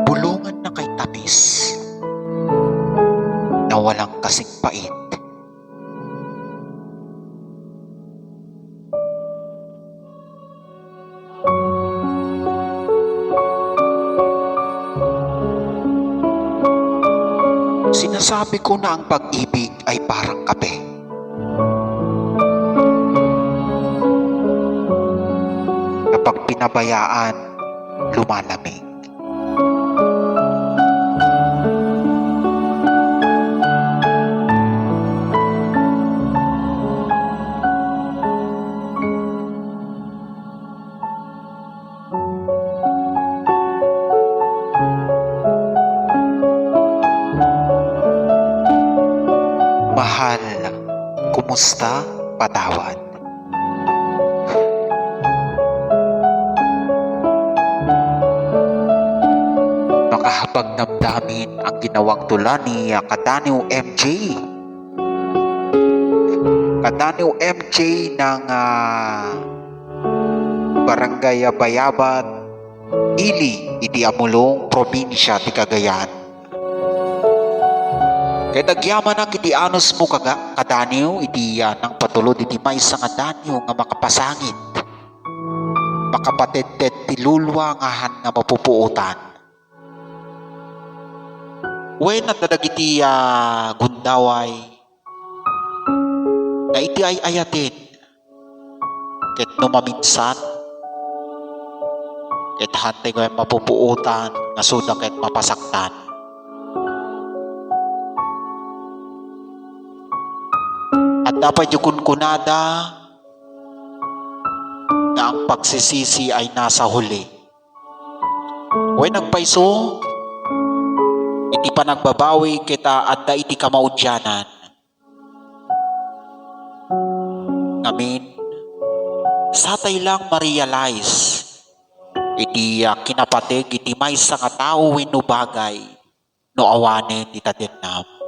Bulungan na kay tamis na walang kasing pait. Sinasabi ko na ang pag-ibig ay parang kape. Kapag pinabayaan, lumalamig. Kumusta? Patawad. Makahapagnamdamin ang ginawang tula ni, ah, Kadaniw M J. Kadaniw M J ng, ah, Barangay Abayabat, Ili, iti Amulong, probinsya ti Cagayan. Ket agyamanak iti anusmo, kaga-, Kadaniw, iti, ah, nangpatulod iti maysa nga daniw nga makapasangit, makapatedded ti lulua nga han nga mapupuotan. Wen, adda dagiti, ah, gundaway nga iti ay-ayaten ket no maminsan, ket hantay nga mapupuotan nga suda ket mapasaktan. Adda pay ti kunkunada nga ang pagsisisi ay nasa huli. Wen, agpayso, iti panagbabawi ket, ah, adda iti kamaudianan. Ngamin, satay lang ma-realize iti, ah, kinapateg iti maysa nga tao wenno bagay no awanen ti tadennam.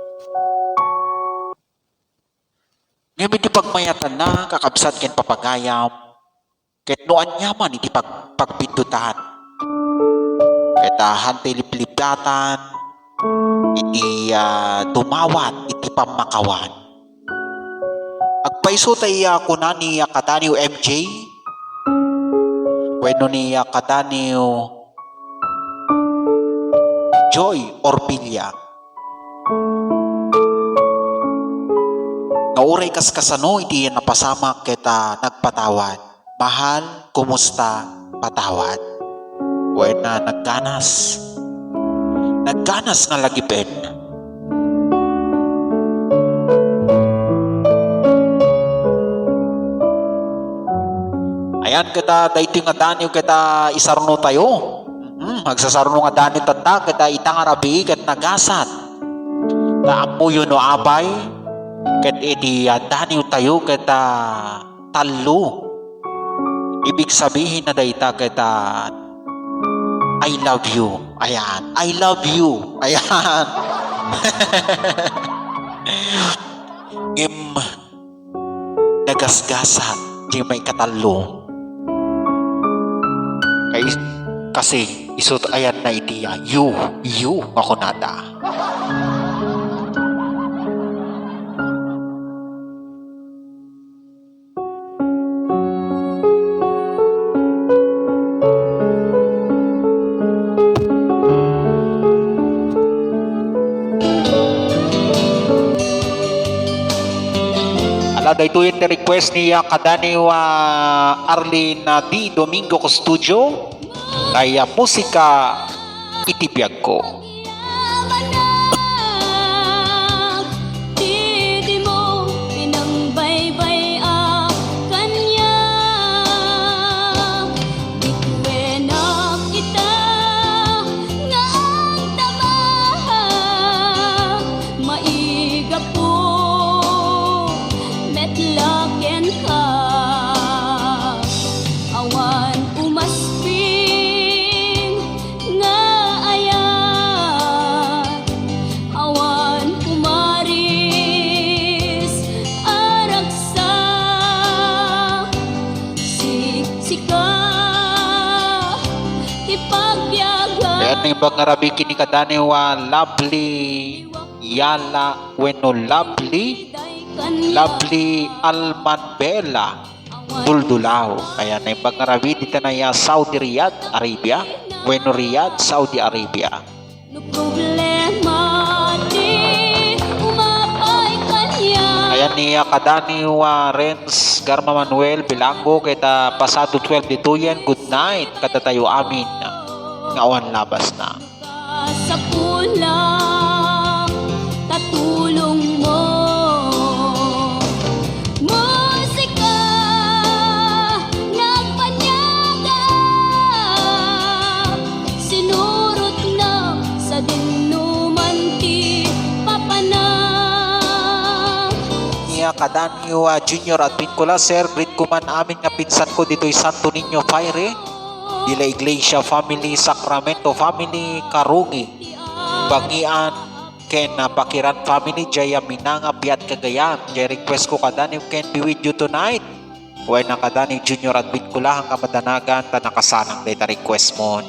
Ngem iti pagmayatanna, kakabsat ken papagayam, ket no aniaman iti pag-, pagpindutan, ket, ah, hantay liplipdatan iti, ah, dumawat iti pammakawan. Agpayso ta iya kuna ni, ah, Kadaniw M J wenno ni, ah, Kadaniw Joy Orbilia, nga uray kaskasano iti napasamak ket, ah, nagpatawad. Mahal, kumusta? Patawad. Wen, ah, nagganas. Nagganas nga lagipen. Ayan, ket, ah, daytoy nga daniw ket, ah, isaruno tayo. Mm, agsasarno nga daniw tatta, ket, ah, ita nga rabii ket nagasat. Ta ammoyo no apay, ket iti, ah, daniw tayo ket, ah, tallo. Ibig sabihin na dayta ket, ah, I love you. Ayan. I love you. Ayan. Ngem, nagasgasat ti maikatallo. Kay, kasi, isut ayan na iti, ah, you, you, nga kunada. Ala, daytoy ti request ni, ah, kadaniw, ah, Arlene, ah, D. Domingo Custodio, kay, ah, musika iti biagko. Ti dimo pinangbaybay-a kaniak, bituenak ita nga agtaba. Maigapu met la kenka, awan umasping nga ayat, awan pumaris a ragsak, siksika ti pagbiagan. Kayat naimbag nga rabii ken ni kadaniw a Lovely Yala wenno Lovely, Lovely Almanbela Duldulaw. Kayat naimbag nga rabii dita naya Saudi Riyadh, Arabia, wenno Riyadh, Saudi Arabia. No problema ti umapay kaniak. Ayan ni, ah, kadaniw, ah, Renz Garma Manuel Bilango, ket, ah, pasado twelve ditoyen. Good night kadatayo amin nga awan labasna. Kasapulan ta tulongmo. Musika, nagpaniagak, sinurotna sadin no man ti papanak. Niya Kadaniw, ah, Junior Advincula, sir, greet ko man amin nga pinsan ko ditoy Santo Niño Fire, Dila Iglesia family, Sacramento family, Karungi, Bangian, ken, ah, Pakiran family, jay, ah, Minanga, Piat, Cagayan. Jay request ko kadaniw ken be with you tonight. Wen a kadaniw Junior Advincula, haan nga madanagan ta nakasanang dayta request mon.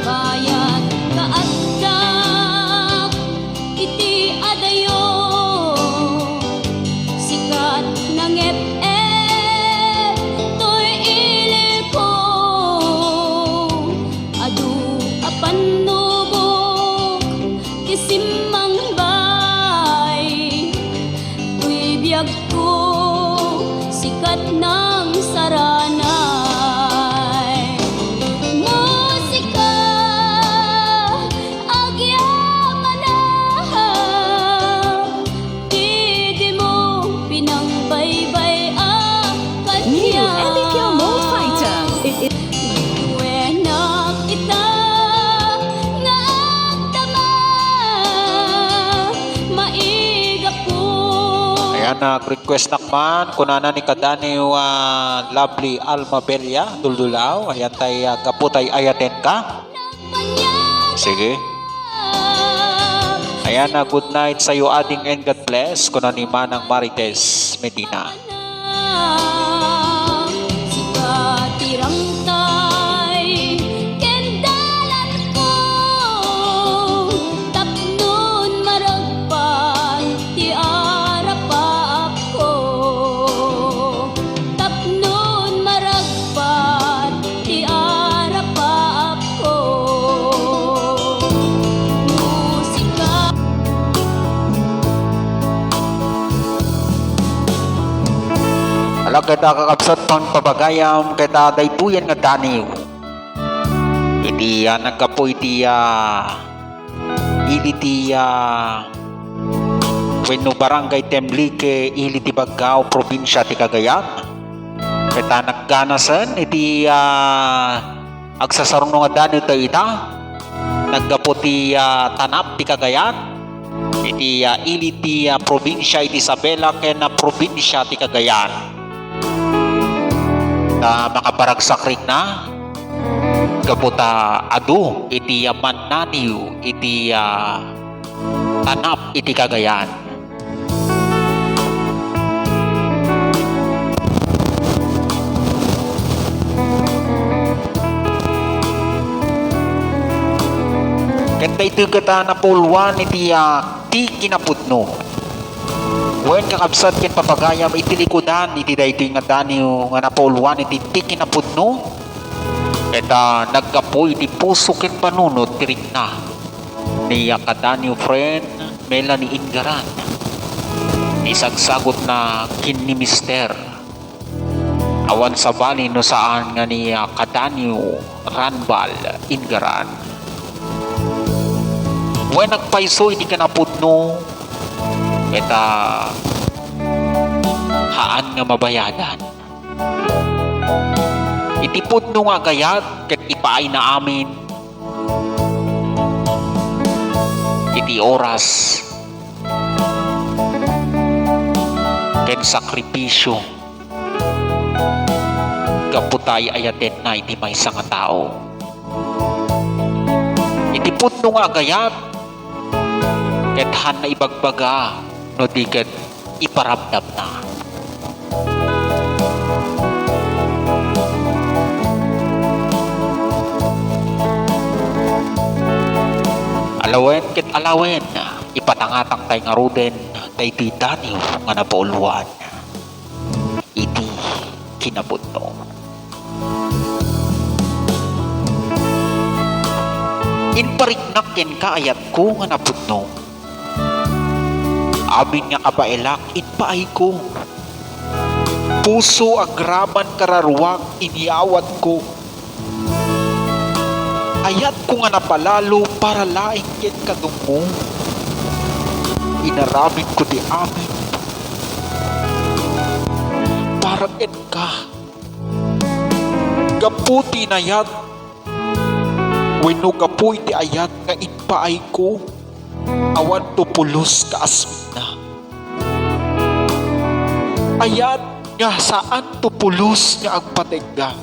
Bayat nga adda iti adayo, sikat nangep-ep toy iliko. Adu a pannubok ti simmangbay, toy biagko, sikat nang saranay. Musika, agyamanak, ti dimo pinangbaybay a kaniak. New Epic Malt Fighter. It, it Wenak ita nga agdama, maigapu. Ayan, nag-request nak man, kunana ni kadaniw, ah, Lovely Alma Bella, Duldulaw. Ayan tay, ah, gapu tay ayaten ka. Sige. Ayan na, good night sayo, ading, and God bless, kuna ni Manang Marites Medina. Sika ti rangtay ken dalanko, tapnon maragpan ti arapaapko. Tapnon maragpat ti arapaapko. Musika. Ala, ket a kakabsat, pangpabagayam ket a daytoyen nga daniw. Iti, ah, naggapu iti, ah, ili ti, ah, wenno Barangay Temlique, ili ti Baggao, probinsia ti Cagayan. Ket a nagganasen iti, ah, agsasaruno nga daniw tayo ita. Naggapu ti, ah, Tanap ti Cagayan. Iti, ah, ili ti, ah, probinsia iti Isabela ken, ah, probinsia ti Cagayan. Ta makaparagsak rikna, gapu ta adu iti, ah, mannaniw iti, ah, Tanap iti Cagayan. Ket daytoy ket a napauluan iti, ah, ti kinapudno. Wen, kakabsat ken papagayam, iti likudan iti daytoy nga daniw nga napauluan iti ti kinapudno, ket, ah, naggapu iti puso ken panunot ti rikna ni, ah, kadaniw friend Melanie Ingaran. Isagsagutna ken ni Mister. Awan sabali no saan nga ni, ah, kadaniw Ranbal Ingaran. Wen, agpayso iti kinapudno, ket, ah, haan nga mabayadan. Iti pudno nga agayat ket ipaayna amin iti oras ken sakripisio gapu ta ay-ayatenna iti maysa nga tao. Iti pudno nga agayat, ket haanna ibagbaga no di ket iparamdamna. Alawen ket alawen, ipatangatang tay ngaruden daytoy daniw nga napauluan iti kinapudno. Impariknak kenka, ayatko nga napudno. Amin nga kabaelak, impaayko. Puso, agraman, kararuak, inyawatko. Ayatko nga napalalo para laeng ken kadummo. Inaramidko ti amin para kenka. Gapu ti inayat wenno gapu iti ayat nga impaayko, awanto pulos nga asmitna. Ayat nga saanto pulos nga agpategga.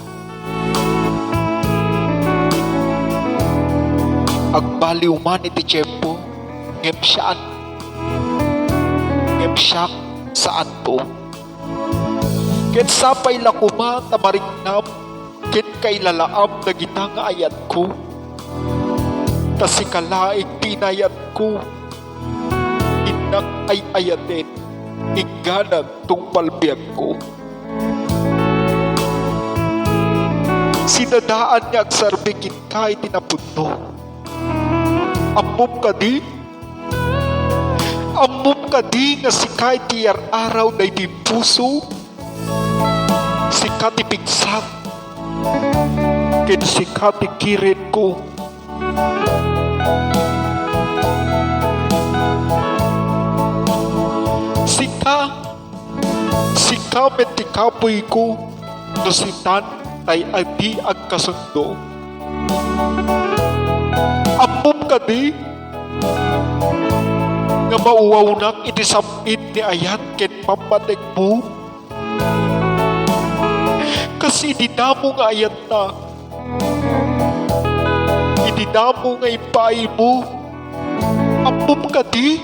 Agbaliw man iti tiempo, ngem saan. Ngem siak, saanto. Ket sapay la koma ta mariknam ken kailalaam dagita nga ayatko. Ta sika laeng ti inayatko. Innak ay-ayaten, ingganan tungpal biagko. Sidadaan nga agserbi kenka iti napudno. Ammom kadi? Ammom kadi nga sika ti iyar-araw daytoy puso? Sika ti pigsak, ken sika ti kirenko. Sika, sika met ti kapoyko no sitan tay adi agkasundo. Ammom kadi nga mauwawnak iti sam-it ni ayat ken pammategmo? Kas idi damo nga ayatta, idi damo nga impaaymo, ammom kadi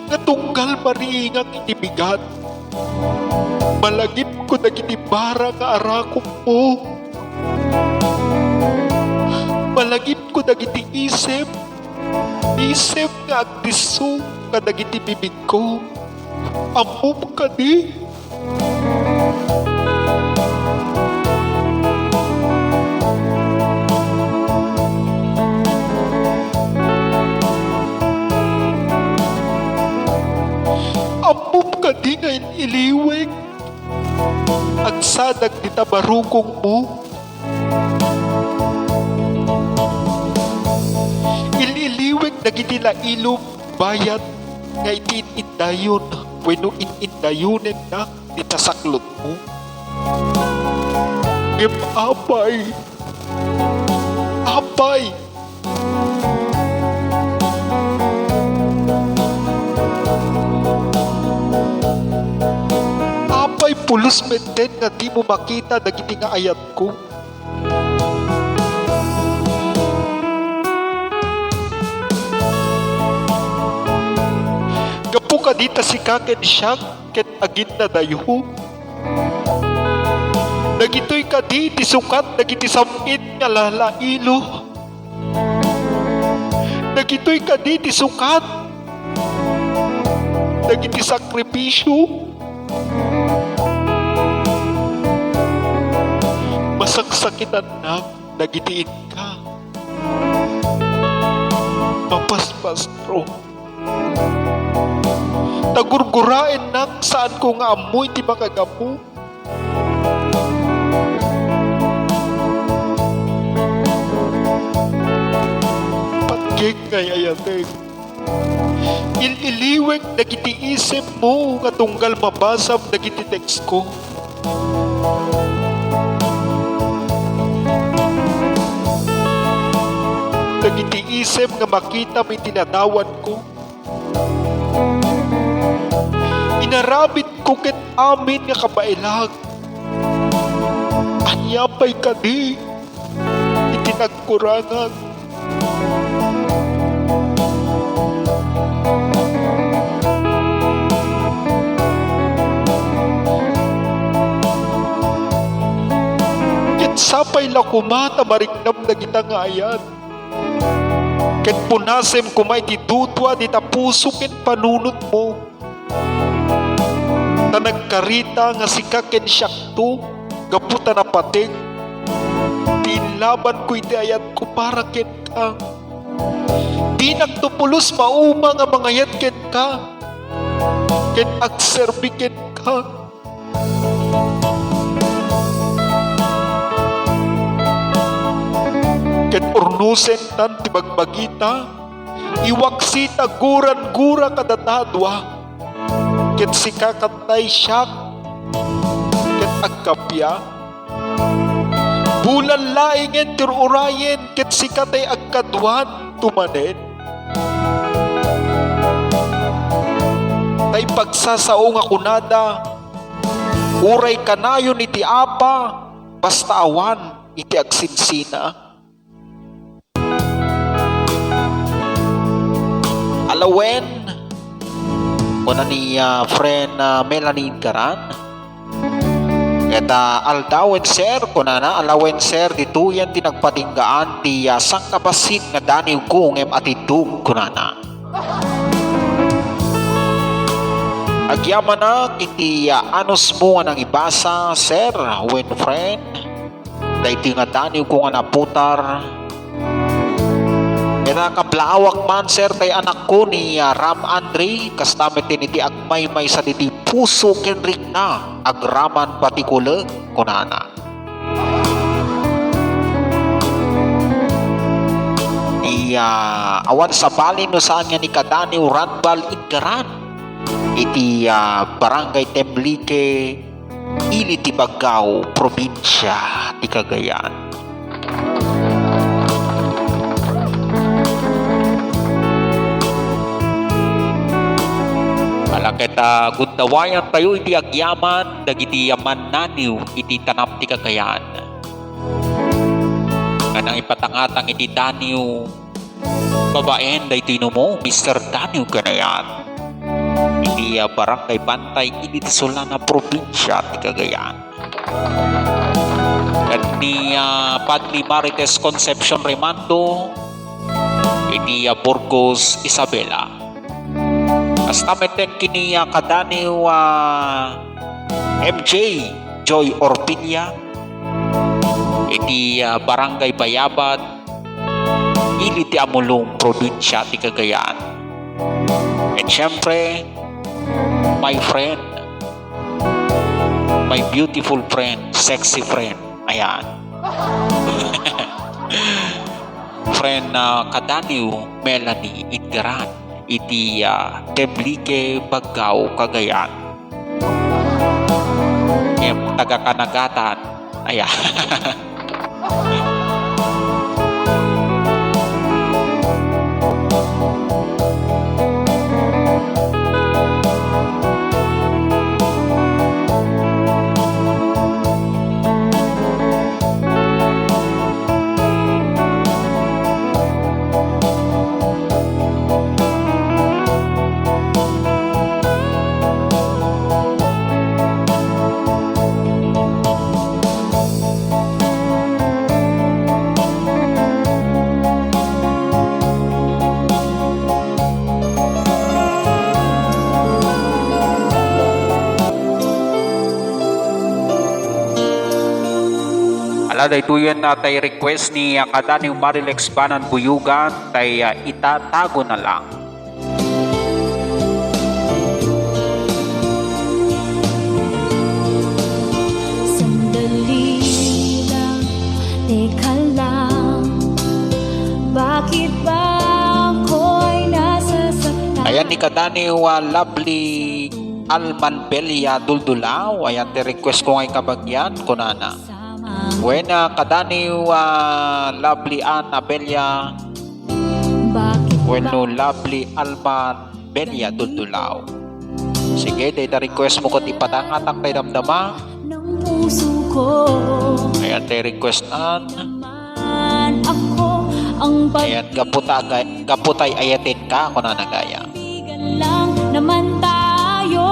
nga tunggal mariingak iti bigat, malagipko dagiti bara nga arakommo. Malagipko dagiti isem, isem nga agdisso kadagiti bibigko. Ammom kadi? Ammom kadi nga il-iliwek agsadag dita barukongmo? Il-iliwek dagiti lailom bayat nga iti in-indayon wenno in-indayonennak dita saklotmo. Ngem apay, apay, apay pulos metten nga dimo makita dagiti nga ayatko? Gapu kadi ta sika ken siak ket aginnadayo? Dagitoy kadi ti sukat dagiti sam-it nga lalailo? Dagitoy kadi ti sukat dagiti sakripisio? Masaksakitannak dagiti inka. Mapaspastro. Ta gurguraennak, saanko nga ammo iti makagapu. Patgek nga ay-ayatek. Il-iliwek dagiti isemmo nga tunggal mabasam dagiti teksko. Dagiti isem nga makitam iti ladawanko. Inaramidko ket amin nga kabaelag. Ania pay kadi iti nagkurangak? Ket sapay la koma ta mariknam dagita nga ayat. Ket punasem koma iti dudua dita puso ken panunotmo. Ta nagkarita nga sika ken siakto gapu ta napateg ti inlabanko iti ayatko para kenka. Dinakto pulos mauma nga mangayat kenka ken agserbi kenka. Ket urnosentan ti bagbagita Iwaksi ta guran-gura kadata a dua, ket sika katay siak ket agkappia. Bulan laengen ti ur-urayen ket sika tay agkaduanto manen. Tay pagsasao nga kunada, uray kanayon iti apa, basta awan iti agsinsina. Alawen, kuna ni, ah, friend, ah, Melanie Garan. Ket, ah, aldawen, sir, kunana, alawen, sir, ditoyen ti nagpatinggaan ti, ah, sangkabassit nga daniwko ngem atiddog, kunana. Agyamanak iti, ah, anusmo nga nangibasa, sir, wen friend. Daytoy nga daniwko nga naputar. Ita, kablaawak man, sir, tay anakko ni, ah, Ram Andre, kasta met iti agmaymaysa ditoy puso ken rikna, agraman patikulen, kunana. Iya, awan sabali no saan nga ni kadaniw Ranbal Idgaran iti, ah, Barangay Temlique, ili ti Baggao, probinsia ti Cagayan. Ala ket, ah, gundawayentayo iti agyaman dagiti, ah, mannaniw iti tanap ti Cagayan. Nga nangipatangatang iti daniw, babaen daytoy numo, Mister Daniw Canayan. Iti, ah, Barangay Bantay, iti Solana, probinsia ti Cagayan. Ken ni, ah, Padre Marites Concepcion Rimando, iti, ah, Burgos, Isabela. Kasta met ken ni, ah, kadaniw, ah, M J Joy Orpilla, iti, ah, Barangay Bayabat, ili ti Amulong, probinsia ti Cagayan. And syempre, my friend, my beautiful friend, sexy friend. Ayan. Friend, ah, kadaniw Melanie Idgaran iti, ah, Temlique, Baggao, Cagayan. Ngem taga Kanagatan. Ayan. Ala, daytoyen, ah, tay request ni, ah, kadaniw Marilex Banan Buyugan, tay, ah, Itatago na lang. Sandali lang, teka lang, bakit ba ako'y nasasaktan? Ayan ni kadaniw, ah, Lovely Alman Belia Duldulao. Ayan ti request ko nga ikabagyan, kunana. Wen, ah, kadaniw, ah, Lovely Ann Abella. Wenno Lovely Alman Belia Duldulao. Sige, dayta request mo ket ipatangatak tay damdama. Ayan, tay request an. Ayan, gapu ta, gapu tay ayaten ka, kunana gayam. Kaibigan lang naman tayo.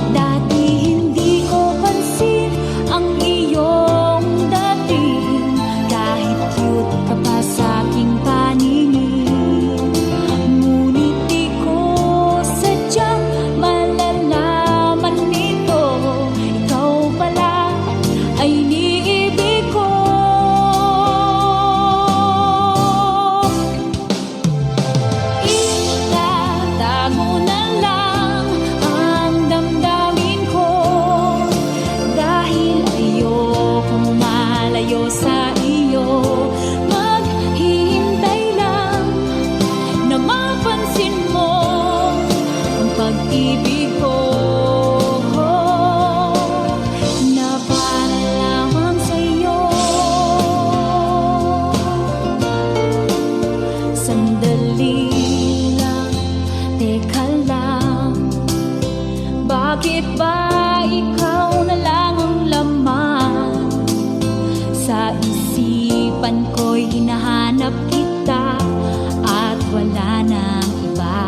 Dati hindi ko pansin ang iyong dating, kahit cute ka pa sa aking paningin. Ngunit di ko sadyang malalaman nito, ikaw pala ay iniibig ko. Ika, Ba, ikaw na lang ang laman sa isipan ko'y hinahanap kita at wala nang iba.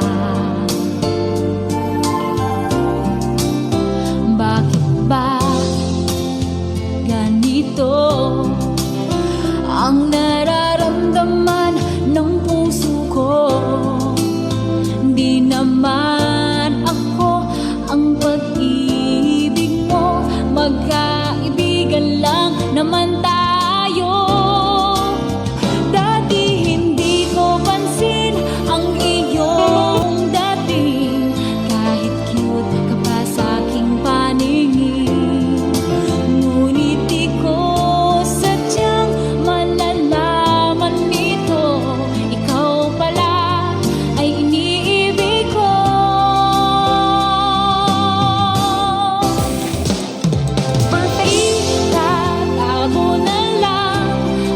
Bakit ba ganito ang nararamdaman ng puso ko? Di naman ako ang pag-ibig mo, magkaibigan lang naman tayo. Dati hindi ko pansin ang iyong dating, kahit cute ka pa sa aking paningin. Ngunit di ko sadyang malalaman nito, ikaw pala ay iniibig ko. Itatago na lang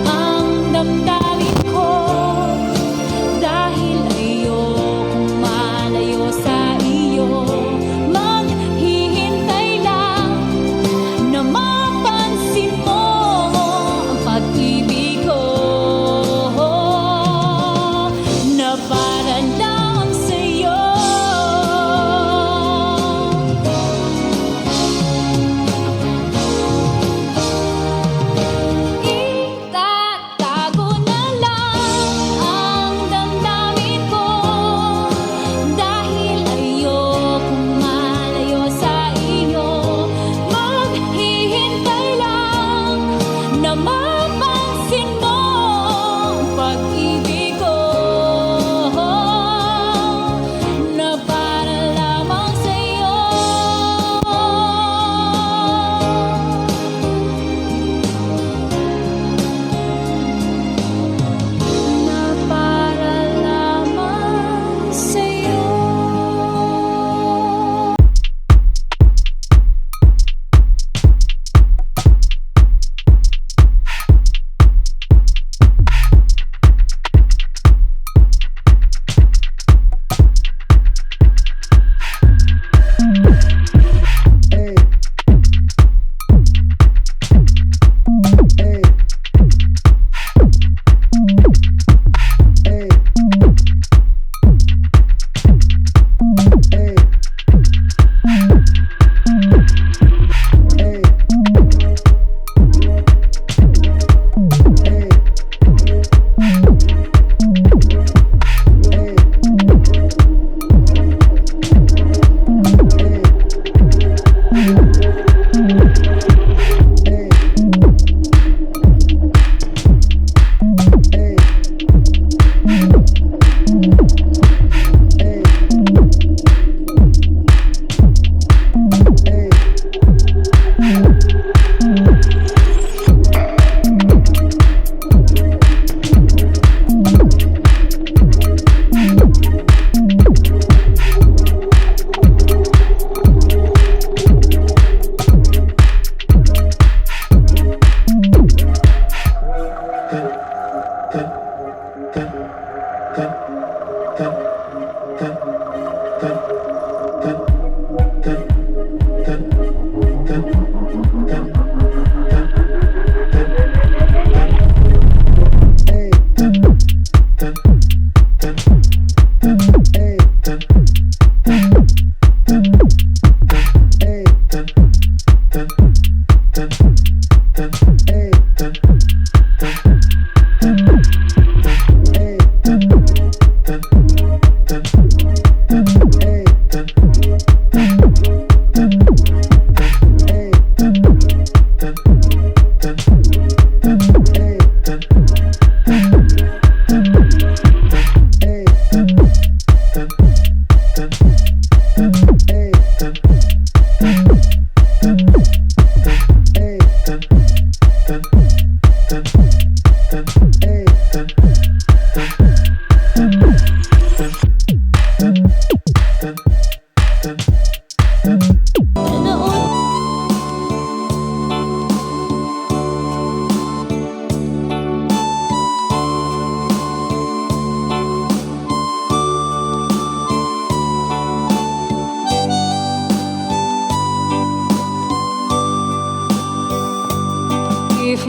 ang damdamin ko, dahil ayokong malayo sa iyo. Maghihintay lang na mapansin mo ang pag-ibig ko na para lang sa'yo. Itatago na lang ang damdamin ko, dahil ayokong malayo sa iyo. Maghihintay lang na mapansin mo ang pag-ibig ko na para lamang sa'yo. Na para lamang sa'yo.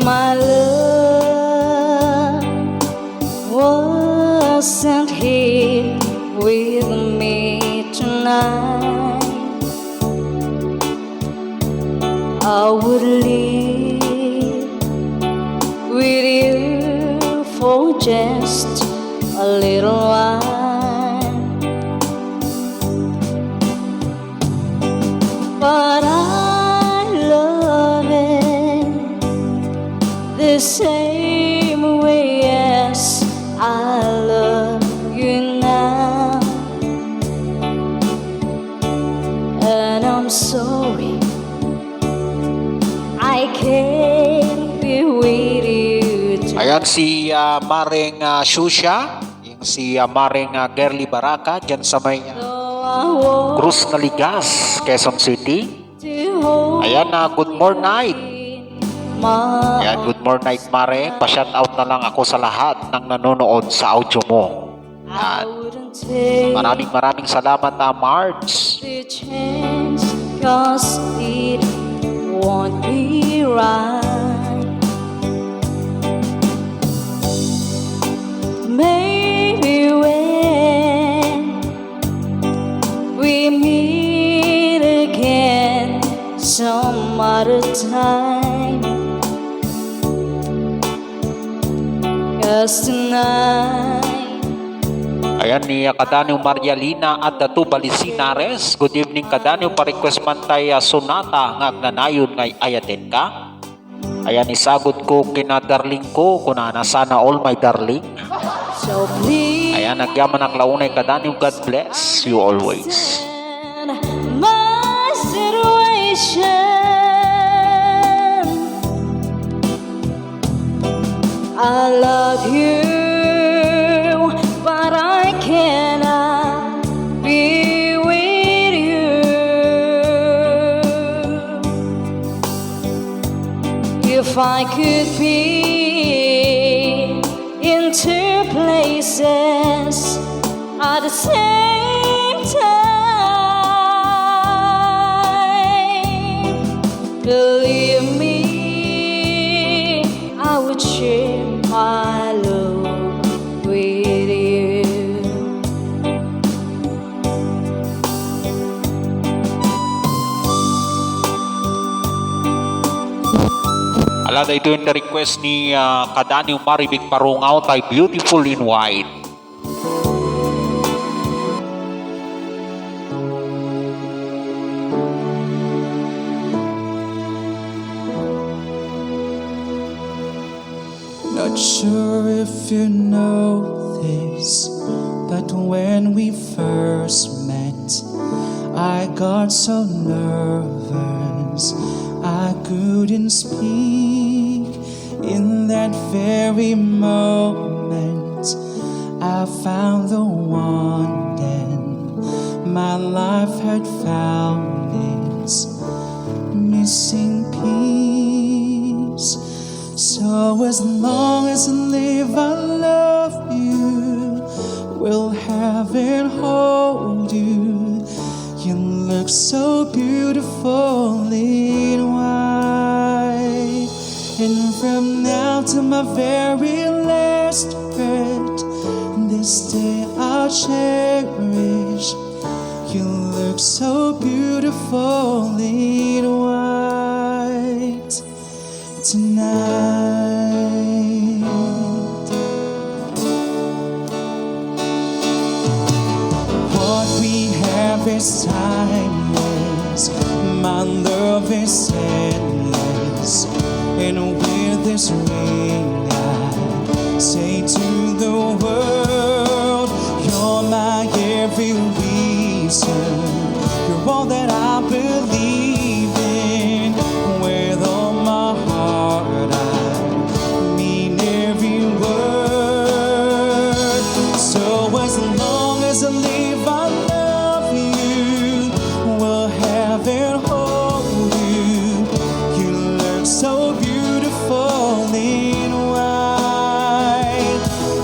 My love wasn't here with me tonight. I would live with you for just a little while. But I love it the same way as I love you now. And I'm sorry I can't be with you tonight. Ayan si, ah, Mareng, ah, Shusha. Yung si, ah, Mareng, ah, Gerly Baraca, dyan sa may, ah, Cruz Ngaligas, Quezon City. Ayan, ah, good morning. Ayan, good morning, Mare. Pa-shout out na lang ako sa lahat ng nanonood sa audio mo. Yan. Maraming, maraming salamat, ah, Marge. The chance, 'cause it won't be right. Maybe when we meet again some other time. 'Cause tonight, ayan ni, ah, kadaniw Maria Lina at Datu Balisinares. Good evening, kadaniw. Pa-request man tay, ah, sonata nga agnanayon nga ay-ayatenka. Ayan, isagutko kina darling ko, kunana, "Sana all, my darling." So please. Ayan, agyamanak la unay kadaniw. God bless you always. My situation. I love you, but I cannot be with you. If I could be in two places at the same time, believe me, I would share my love with you. Ala, daytoy ti request ni, ah, kadaniw Maribig Parungaw, tay Beautiful in White. Not sure if you know this, but when we first met, I got so nervous I couldn't speak. In that very moment, I found the one, then my life had found its missing piece. So as long as I live, I love you, will have and hold you. You look so beautiful in white. And from now to my very last breath, this day I'll cherish. You look so beautiful in white tonight. What we have is timeless. My love is endless. And with this ring, I say to the world, you're my every reason. You're all that I believe in. With all my heart, I mean every word. So as long as I live, I love you, will have and hold you. You look so beautiful in white.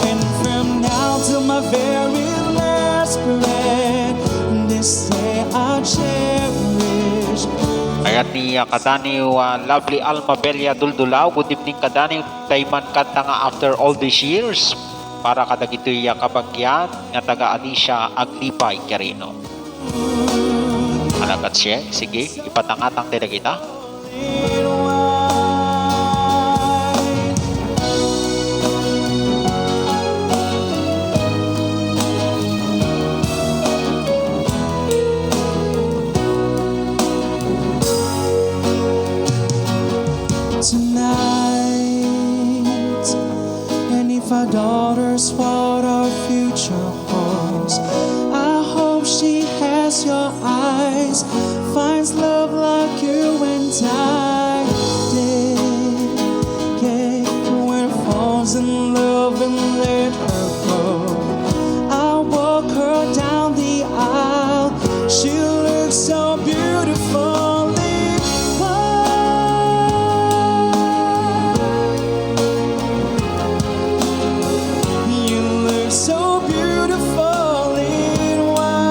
And from now till my very last breath, this day I'll cherish. Yan ni, ah, kadaniw, ah, Lovely Alma Bella Duldulao. Good evening kadaniw. Tay man kanta nga After All These Years para kadagitoy, ah, kabagian nga taga Alicia Aglipay, Quirino. Alagad siya, sige, ipatangatang ti dagita. Tonight, and if our daughters, what our future holds, I hope she has your eyes, finds love like you and I did. Yeah, when falls in love and let her go, I'll walk her down the aisle. She looks so beautiful in white. You look so beautiful in white.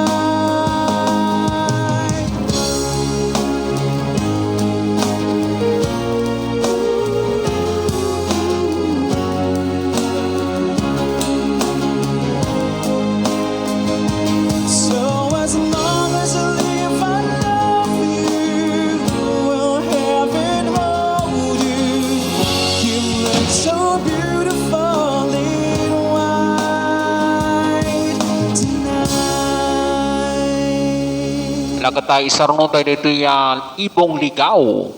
So as long as I live, I love you, will have and hold you. You look so beautiful in white tonight. Alagad tayo, isarunod tayo ditoy, ah, Ibong Ligaw.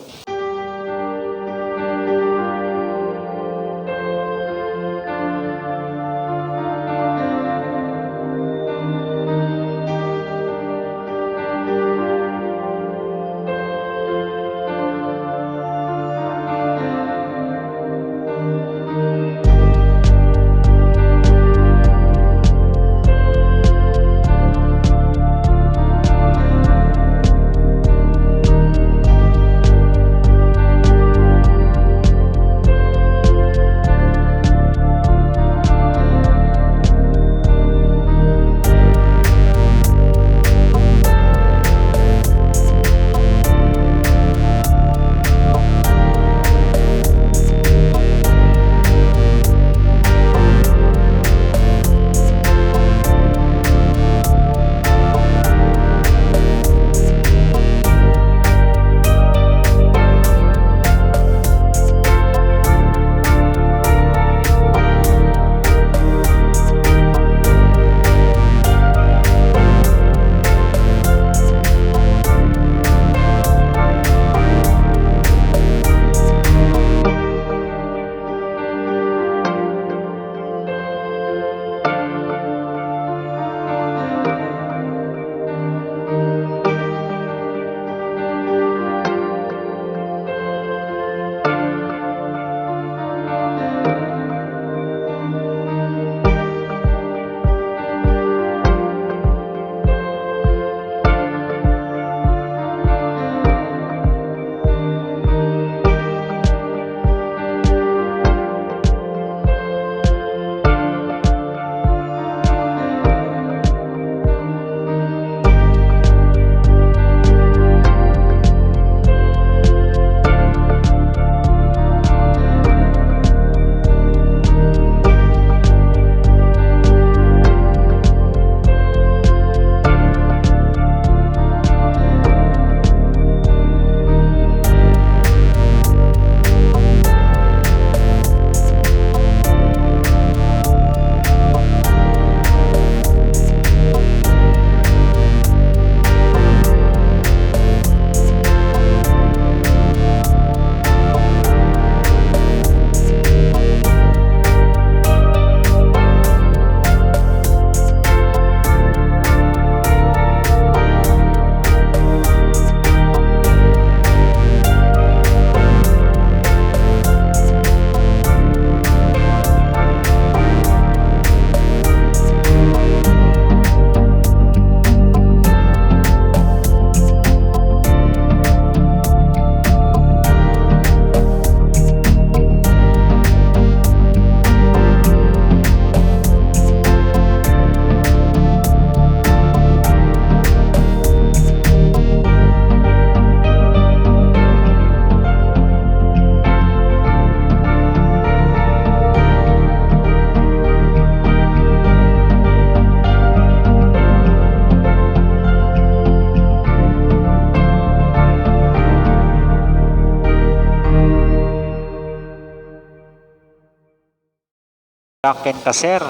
Ken ka, sir,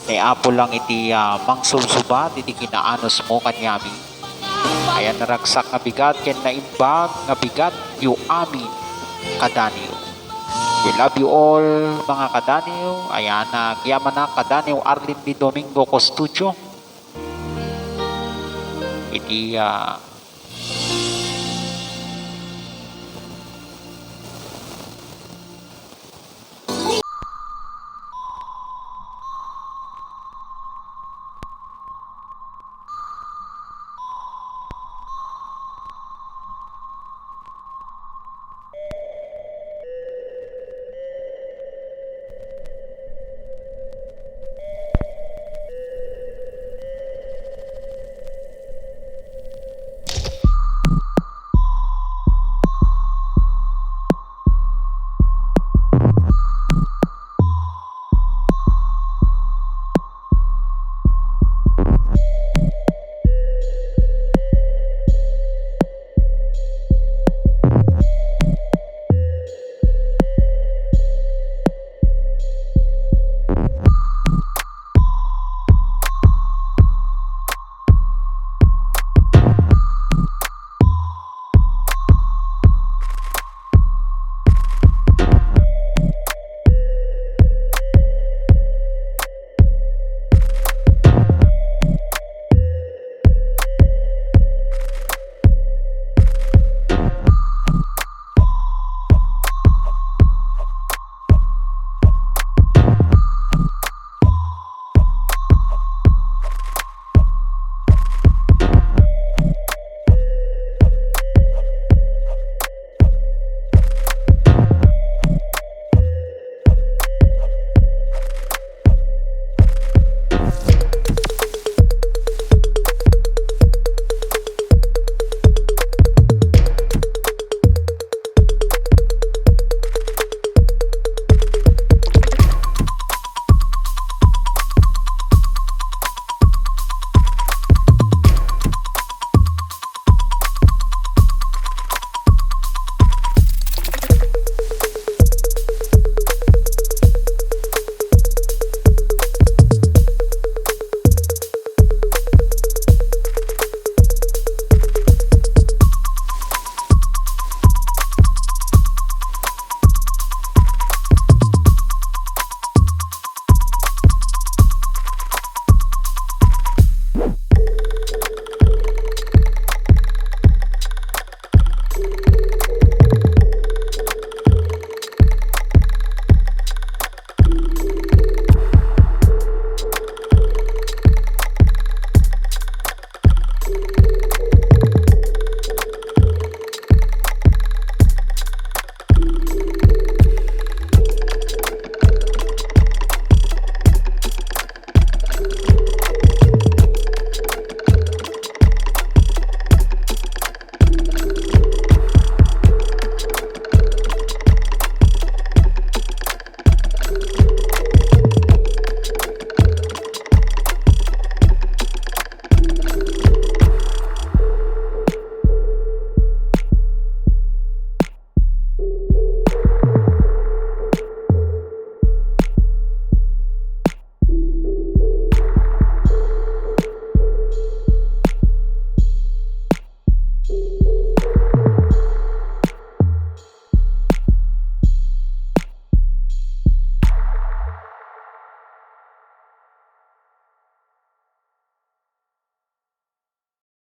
ni Apo lang iti, ah, mangsubsubat iti kinaanusmo kaniami. Ayan, naragsak nga bigat ken naimbag nga bigat yu amin kadaniw. We love you all, mga kadaniw. Ayan, nagyamanak kadaniw Arlene B. Domingo Custodio. Iti, ah,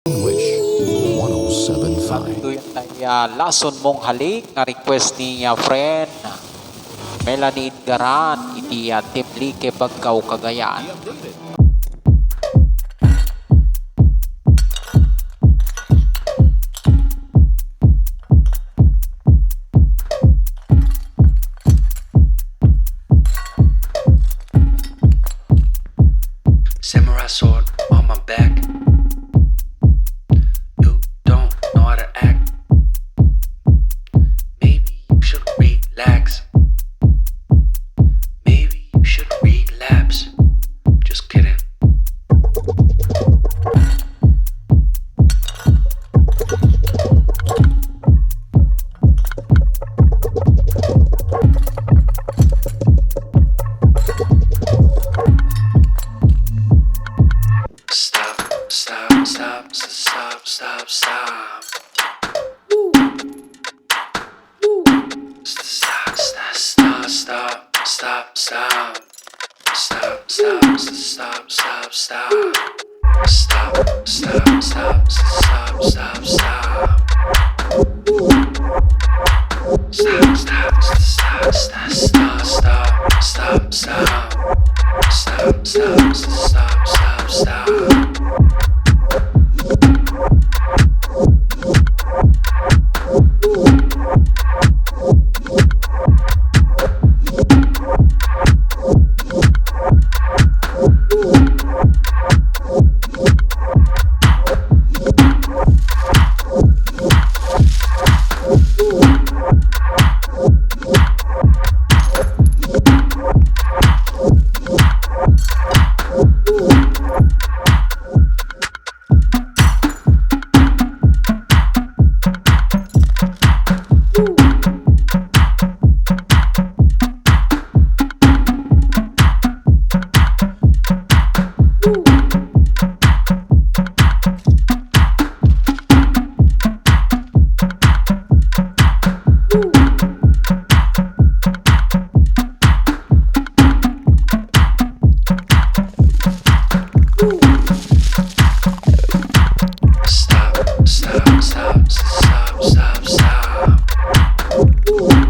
Wish one oh seven five. Ditoy tay, ah, Lason Mong Halik nga request ni, ah, friend Melanie Ingaran iti, ah, Team Lique, Baggao, Cagayan. Samurai sword on my back. You don't know how to act. Maybe you should relax. Maybe you should relapse. Just kidding. Stop, stop, stop, stop, stop. Stop, stop, stop, stop, stop, stop. Stop, stop, stop, stop, stop. Stop, stop, stop, stop, stop, stop. Stop, stop, stop, stop, stop, stop, stop. Stop, stop, stop, stop, stop. Stop, stop, stop, stop, stop, stop. Stop, stop, stop, stop, stop, stop. Stop, stop, stop, stop, stop. Stop, stop, stop, stop, stop, stop.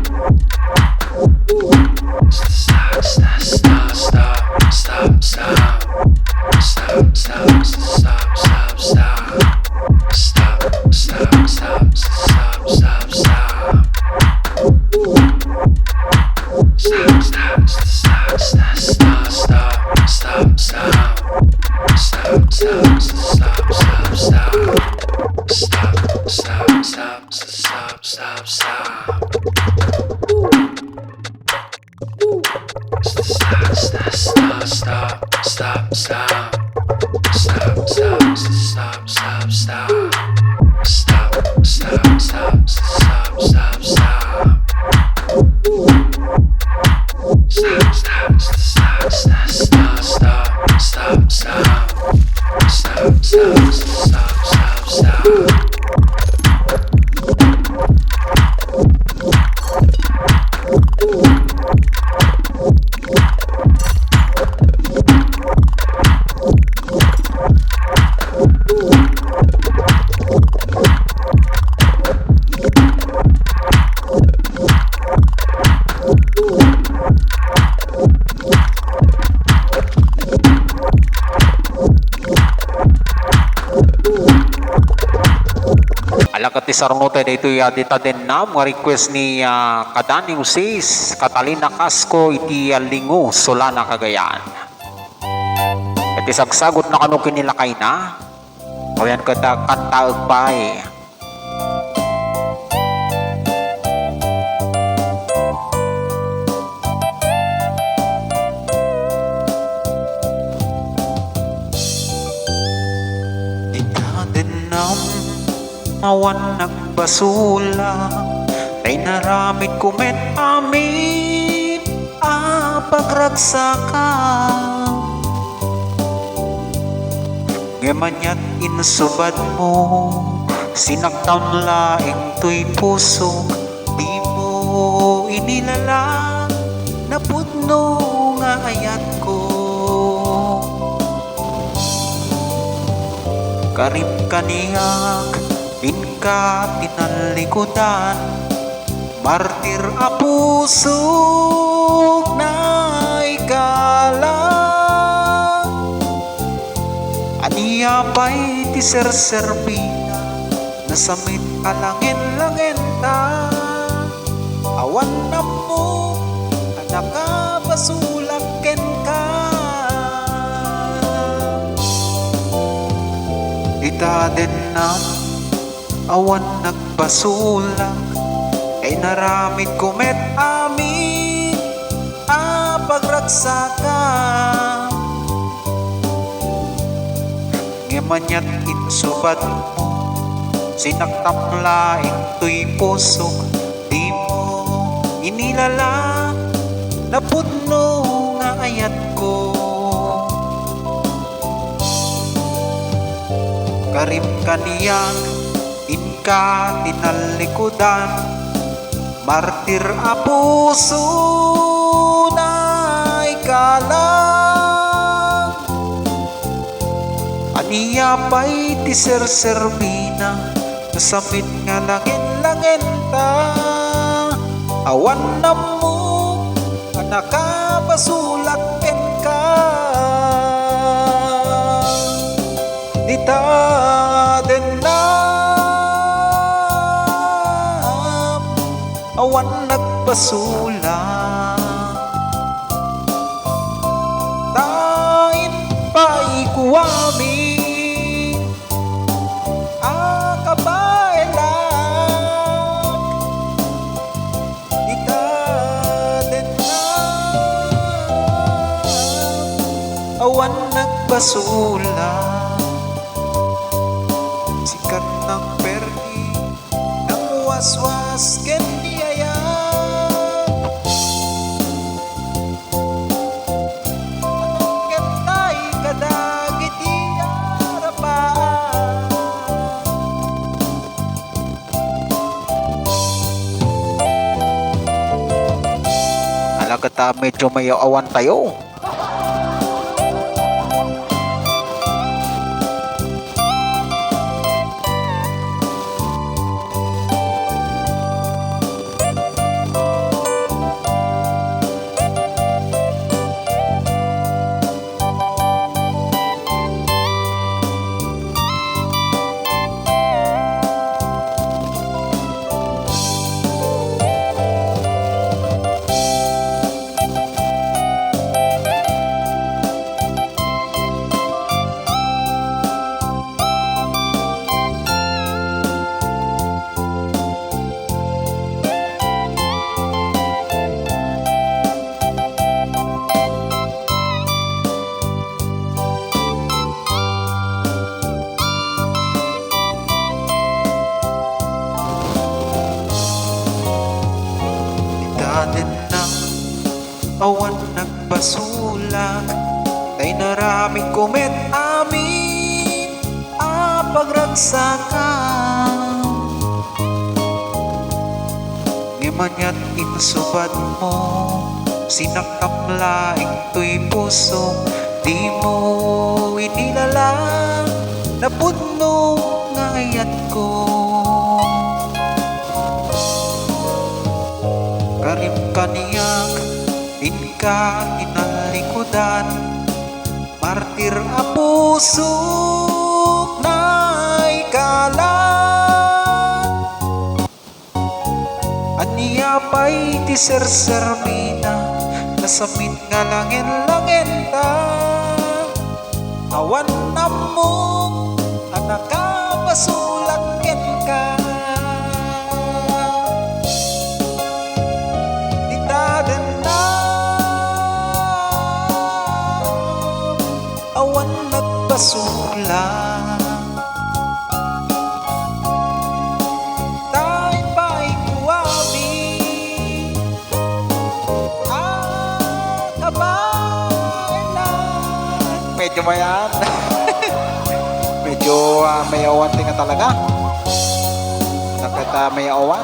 Stop, stop, stop, stop, stop, stop, stop. Stop, stop, stop, stop, stop. Stop, stop, stop, stop, stop, stop. Stop, stop, stop, stop, stop, stop. Stop, stop, stop, stop, stop, stop. Stop, stop, stop, stop, stop, stop, stop, stop. Stop, stop, stop, stop, stop, stop, stop. Stop, stop, stop, stop, stop. Ala ket ti sarungotayo daytoy a dita dennam nga request ni, ah, Kadani Usis, Catalina Casco, iti, ah, Lingo, Solana, Cagayan. Iti sagsagutna kano ken ni lakayna, awayan ket, ah, kantaek pay. Dita dennam, awan nagbasolak, ta inaramidko met amin a pagragsakam. Ngem aniat insubadmo, sinaktam laeng toy pusok, dimo inilala, napudno nga ayatko. Karib kaniak, inka tinallikudan, martir a pusok naikala. Ania pay ti serserbina, nasamit a langen-langenta. Awan ammo a nakabasolak kenka. Dita dennam, awan nagbasolak, ta inaramidko met amin a pagragsakam. Ngem aniat insubadmo, sinaktam laeng toy pusok, dimo inilala, napudno nga ayatko. Karim kaniak, inka tinallikudan, martir a puso na ikalang. Ania pay ti serserbina, nasamin nga langen-langenta? Awan ammok a nakabasolak kenka. Dita dennam, awan nagbasolak. Ta inpaiguami a kabaelak. Ita dennam, awan nagbasolak. Sikat nang perdi, nang waswas ken ni ayat. Anong ket tay kadagiti arabaan? Ala ket, ah, medyo may awan tayo. Ita dennam, awan nagbasolak, tay naramidko met amin a pagragsakan. Ngem aniat insubadmo, sinakam laeng toy pusom, dimo inilala, napudno nga ayatko. Karim kaniak, inka tinallikudan, martir a pusok naikalan. Ania pay ti sersermina, nasamin nga langen-langenta? Awan ammok a nakabasolak kenka. Dita dennam, awan nagbasolak. Tay paikuami a kabaelan. Medyo mayan. Medyo, ah, may awan ti nga talaga. Nakita may awan.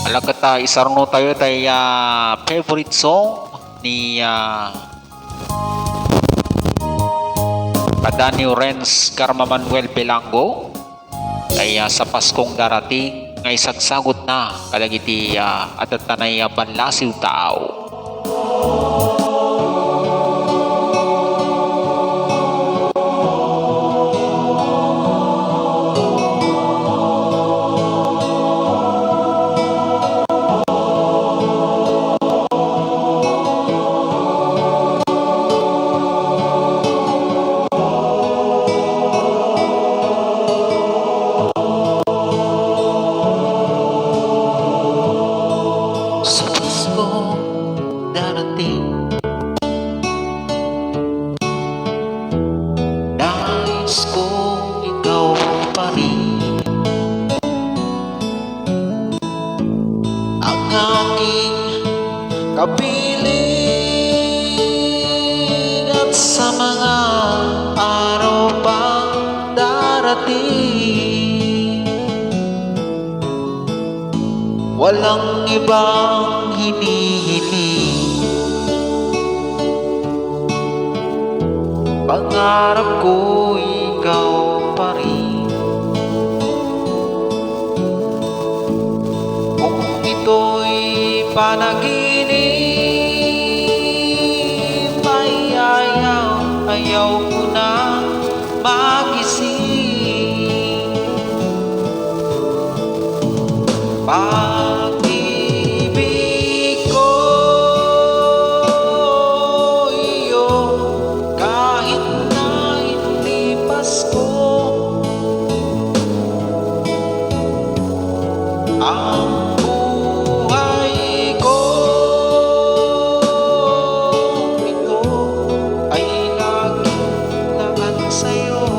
Ala ket, ah, isarno tayo tay, ah, favorite song ni, ah, Pat Danny Renz Garma Manuel Belango, kaya sa Paskong darating nga isagsagutna kadagiti, ah, adda tanay a banlasiw tao. Sa Pasko darating, nais ko ikaw pa rin ang aking kapiling at sa mga araw pang darating. Walang ibang hinihiling. Pangarap ko ikaw pa rin. Kung ito'y panaginip, ay ayaw, ayaw ko na magising. Pag-ibig ko, iyo, kahit na hindi Pasko, ang buhay ko, ito ay laging laan sa'yo.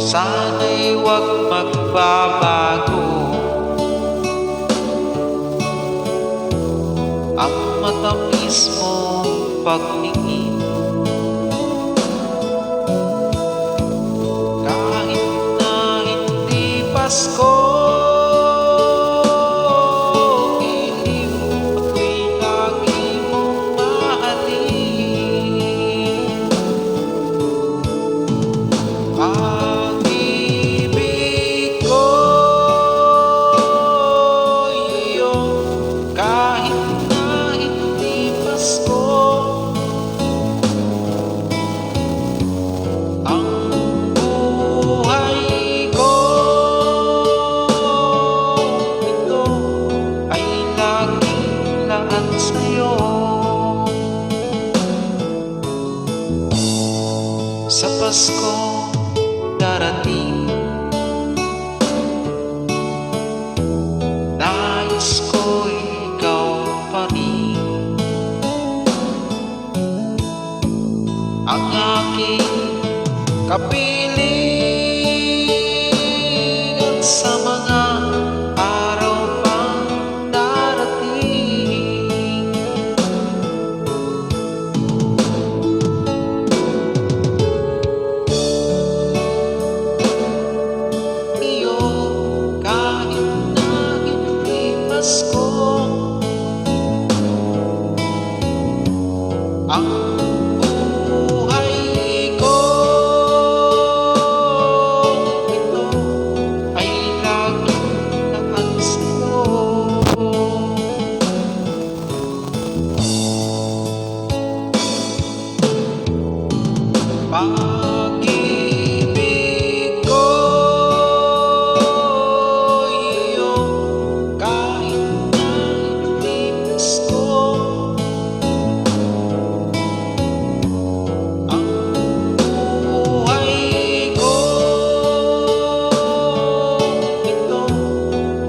Sana'y huwag magbabago ang matamis mong pagtingin. Kahit na hindi Pasko, iliw ako'y lagi mong mahalin. Pag-ibig ko, iyo, kahit na hindi Pasko, ang buhay ko, ito ay laging laan sa'yo. Sa Pasko darating, nais ko ikaw pa rin. Ang aking kapiling sa mga araw pang darating. Iyo, kahit na hindi Pasko, ang buhay ko, ito ay laging nakasayo. Pag-ibig ko, iyo, kahit na hindi Pasko, ang buhay ko, ito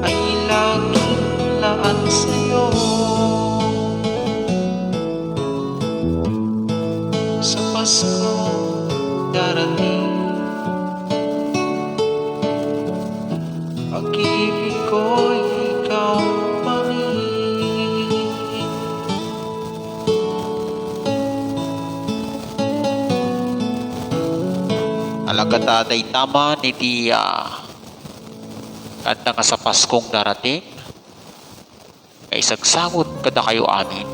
ay laging laan sa'yo. Sa Pasko darating, pag-ibig ko, ikaw pa rin. Alagad ta dayta man iti, ah, kanta nga sa Paskong darating. Nga isagsagut kadakayo amin.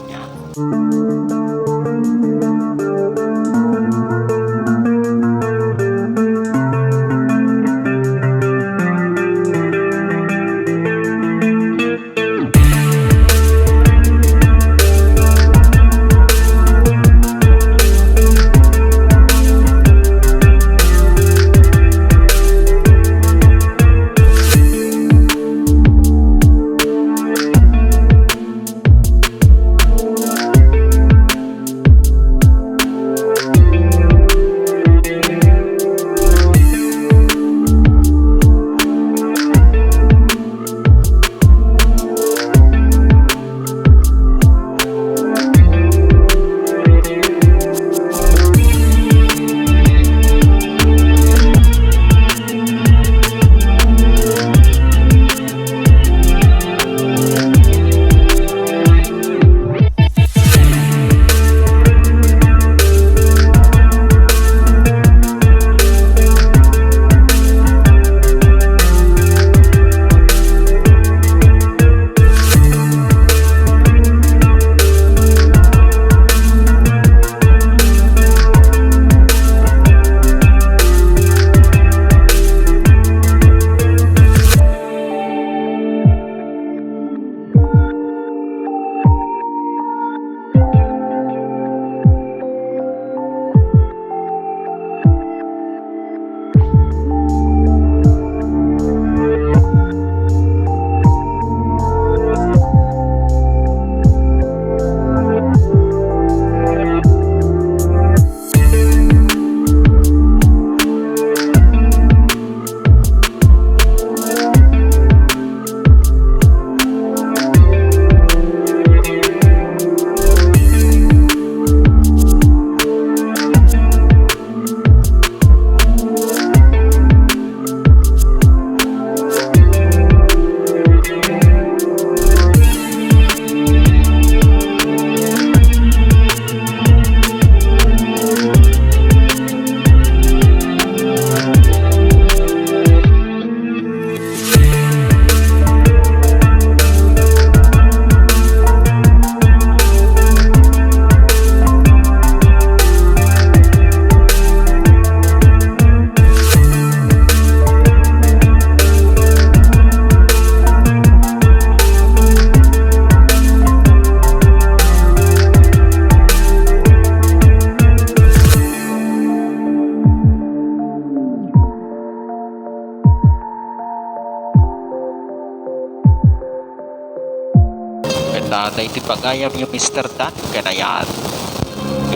Daytoy pagayam ni Mister Dan Canayan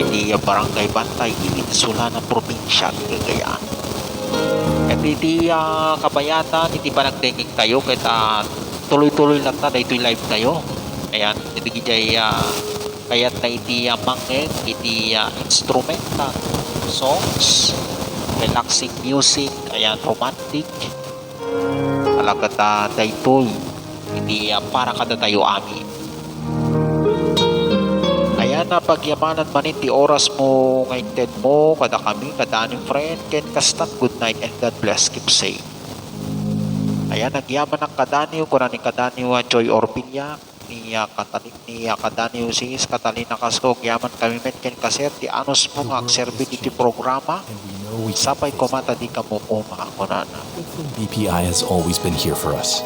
iti, ah, Barangay Bantay, iti Solana, Probinsya ti Cagayan. Ket iti, ah, kabayatan iti panagdengngegtayo ket, ah, tuloy-tuloy latta daytoy live tayo. Ayan, iti idiay, ah, kayatna iti, ah, mangngeg iti, ah, instrumental songs, relaxing music, ayan, romantic. Ala ket, ah, daytoy iti, ah, para kadatayo amin. Ayan, a, pagyamanan manen ti orasmo nga intedmo kadakami, kadani, friend, ken kastan, good night and God bless. Keep safe. Ayan, agyamanak kadaniw, kuna ni kadaniw a Joy Orbilia, ni, ah, Katali-, ni, ah, kadaniw sis Catalina Casco, agyaman kami met ken ka-sir ti anusmo nga agserbi ditoy programa. Sapay koma ta dika mukuma, kunana. B P I has always been here for us.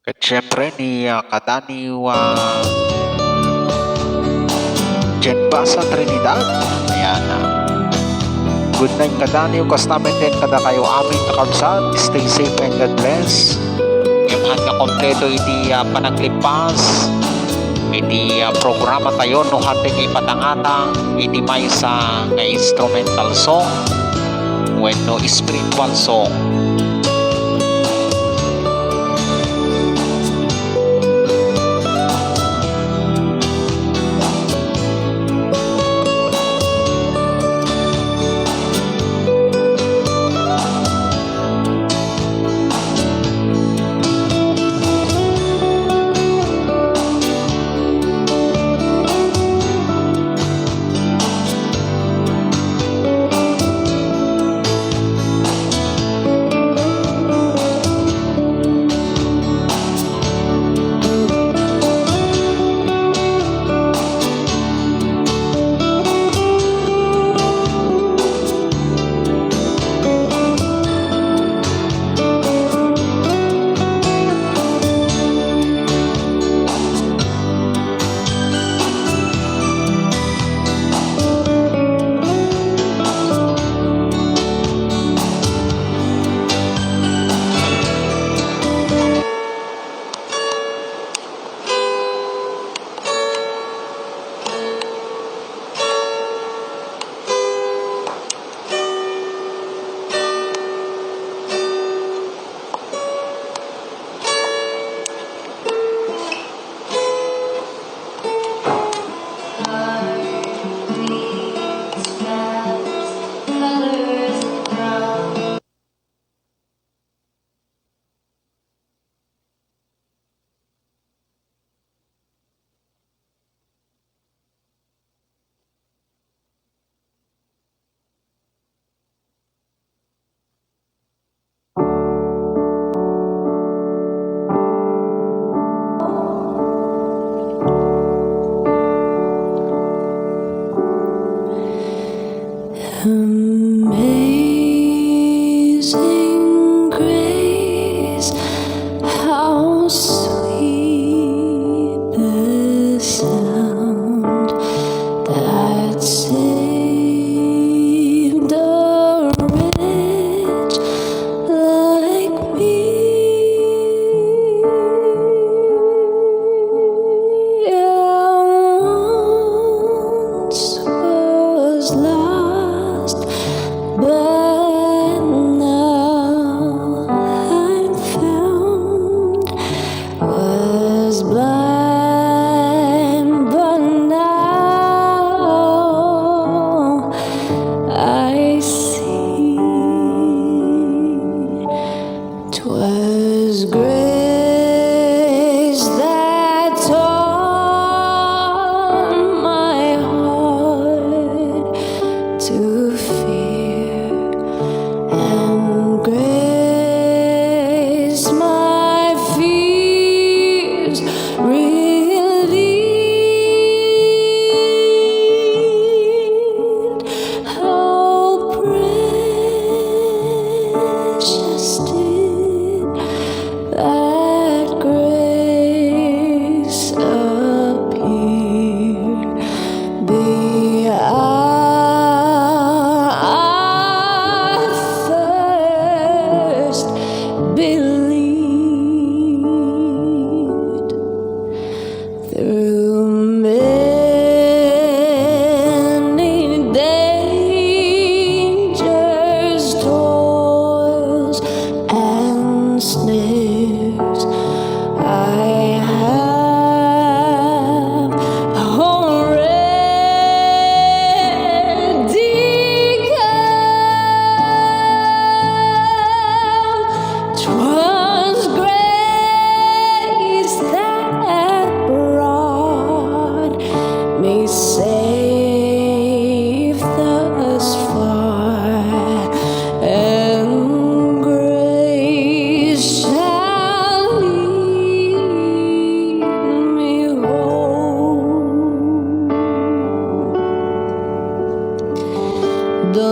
Ket siyempre ni, ah, kadaniw, ah, Jen Basa Trinidad. Ayan, ah. Good night kadaniw, kasta met ken kadakayo amin, kakabsat. Stay safe and God bless. Ngem haan nga kompleto iti, ah, panaglimpas iti, ah, programa tayo no hati nga ipatangata iti maysa nga instrumental song wenno spiritual song. Amazing grace, how sweet the sound that saved a wretch like me. I once was lost, but now I'm found. Was blind, but now I see. 'Twas grace that taught my heart to fear, and grace my fears relieved. How precious did that grace appear! The hour I first believed. Through many dangers, toils, and snares, I have already come. 'Twas grace that brought me safe thus far, and grace shall lead me home. The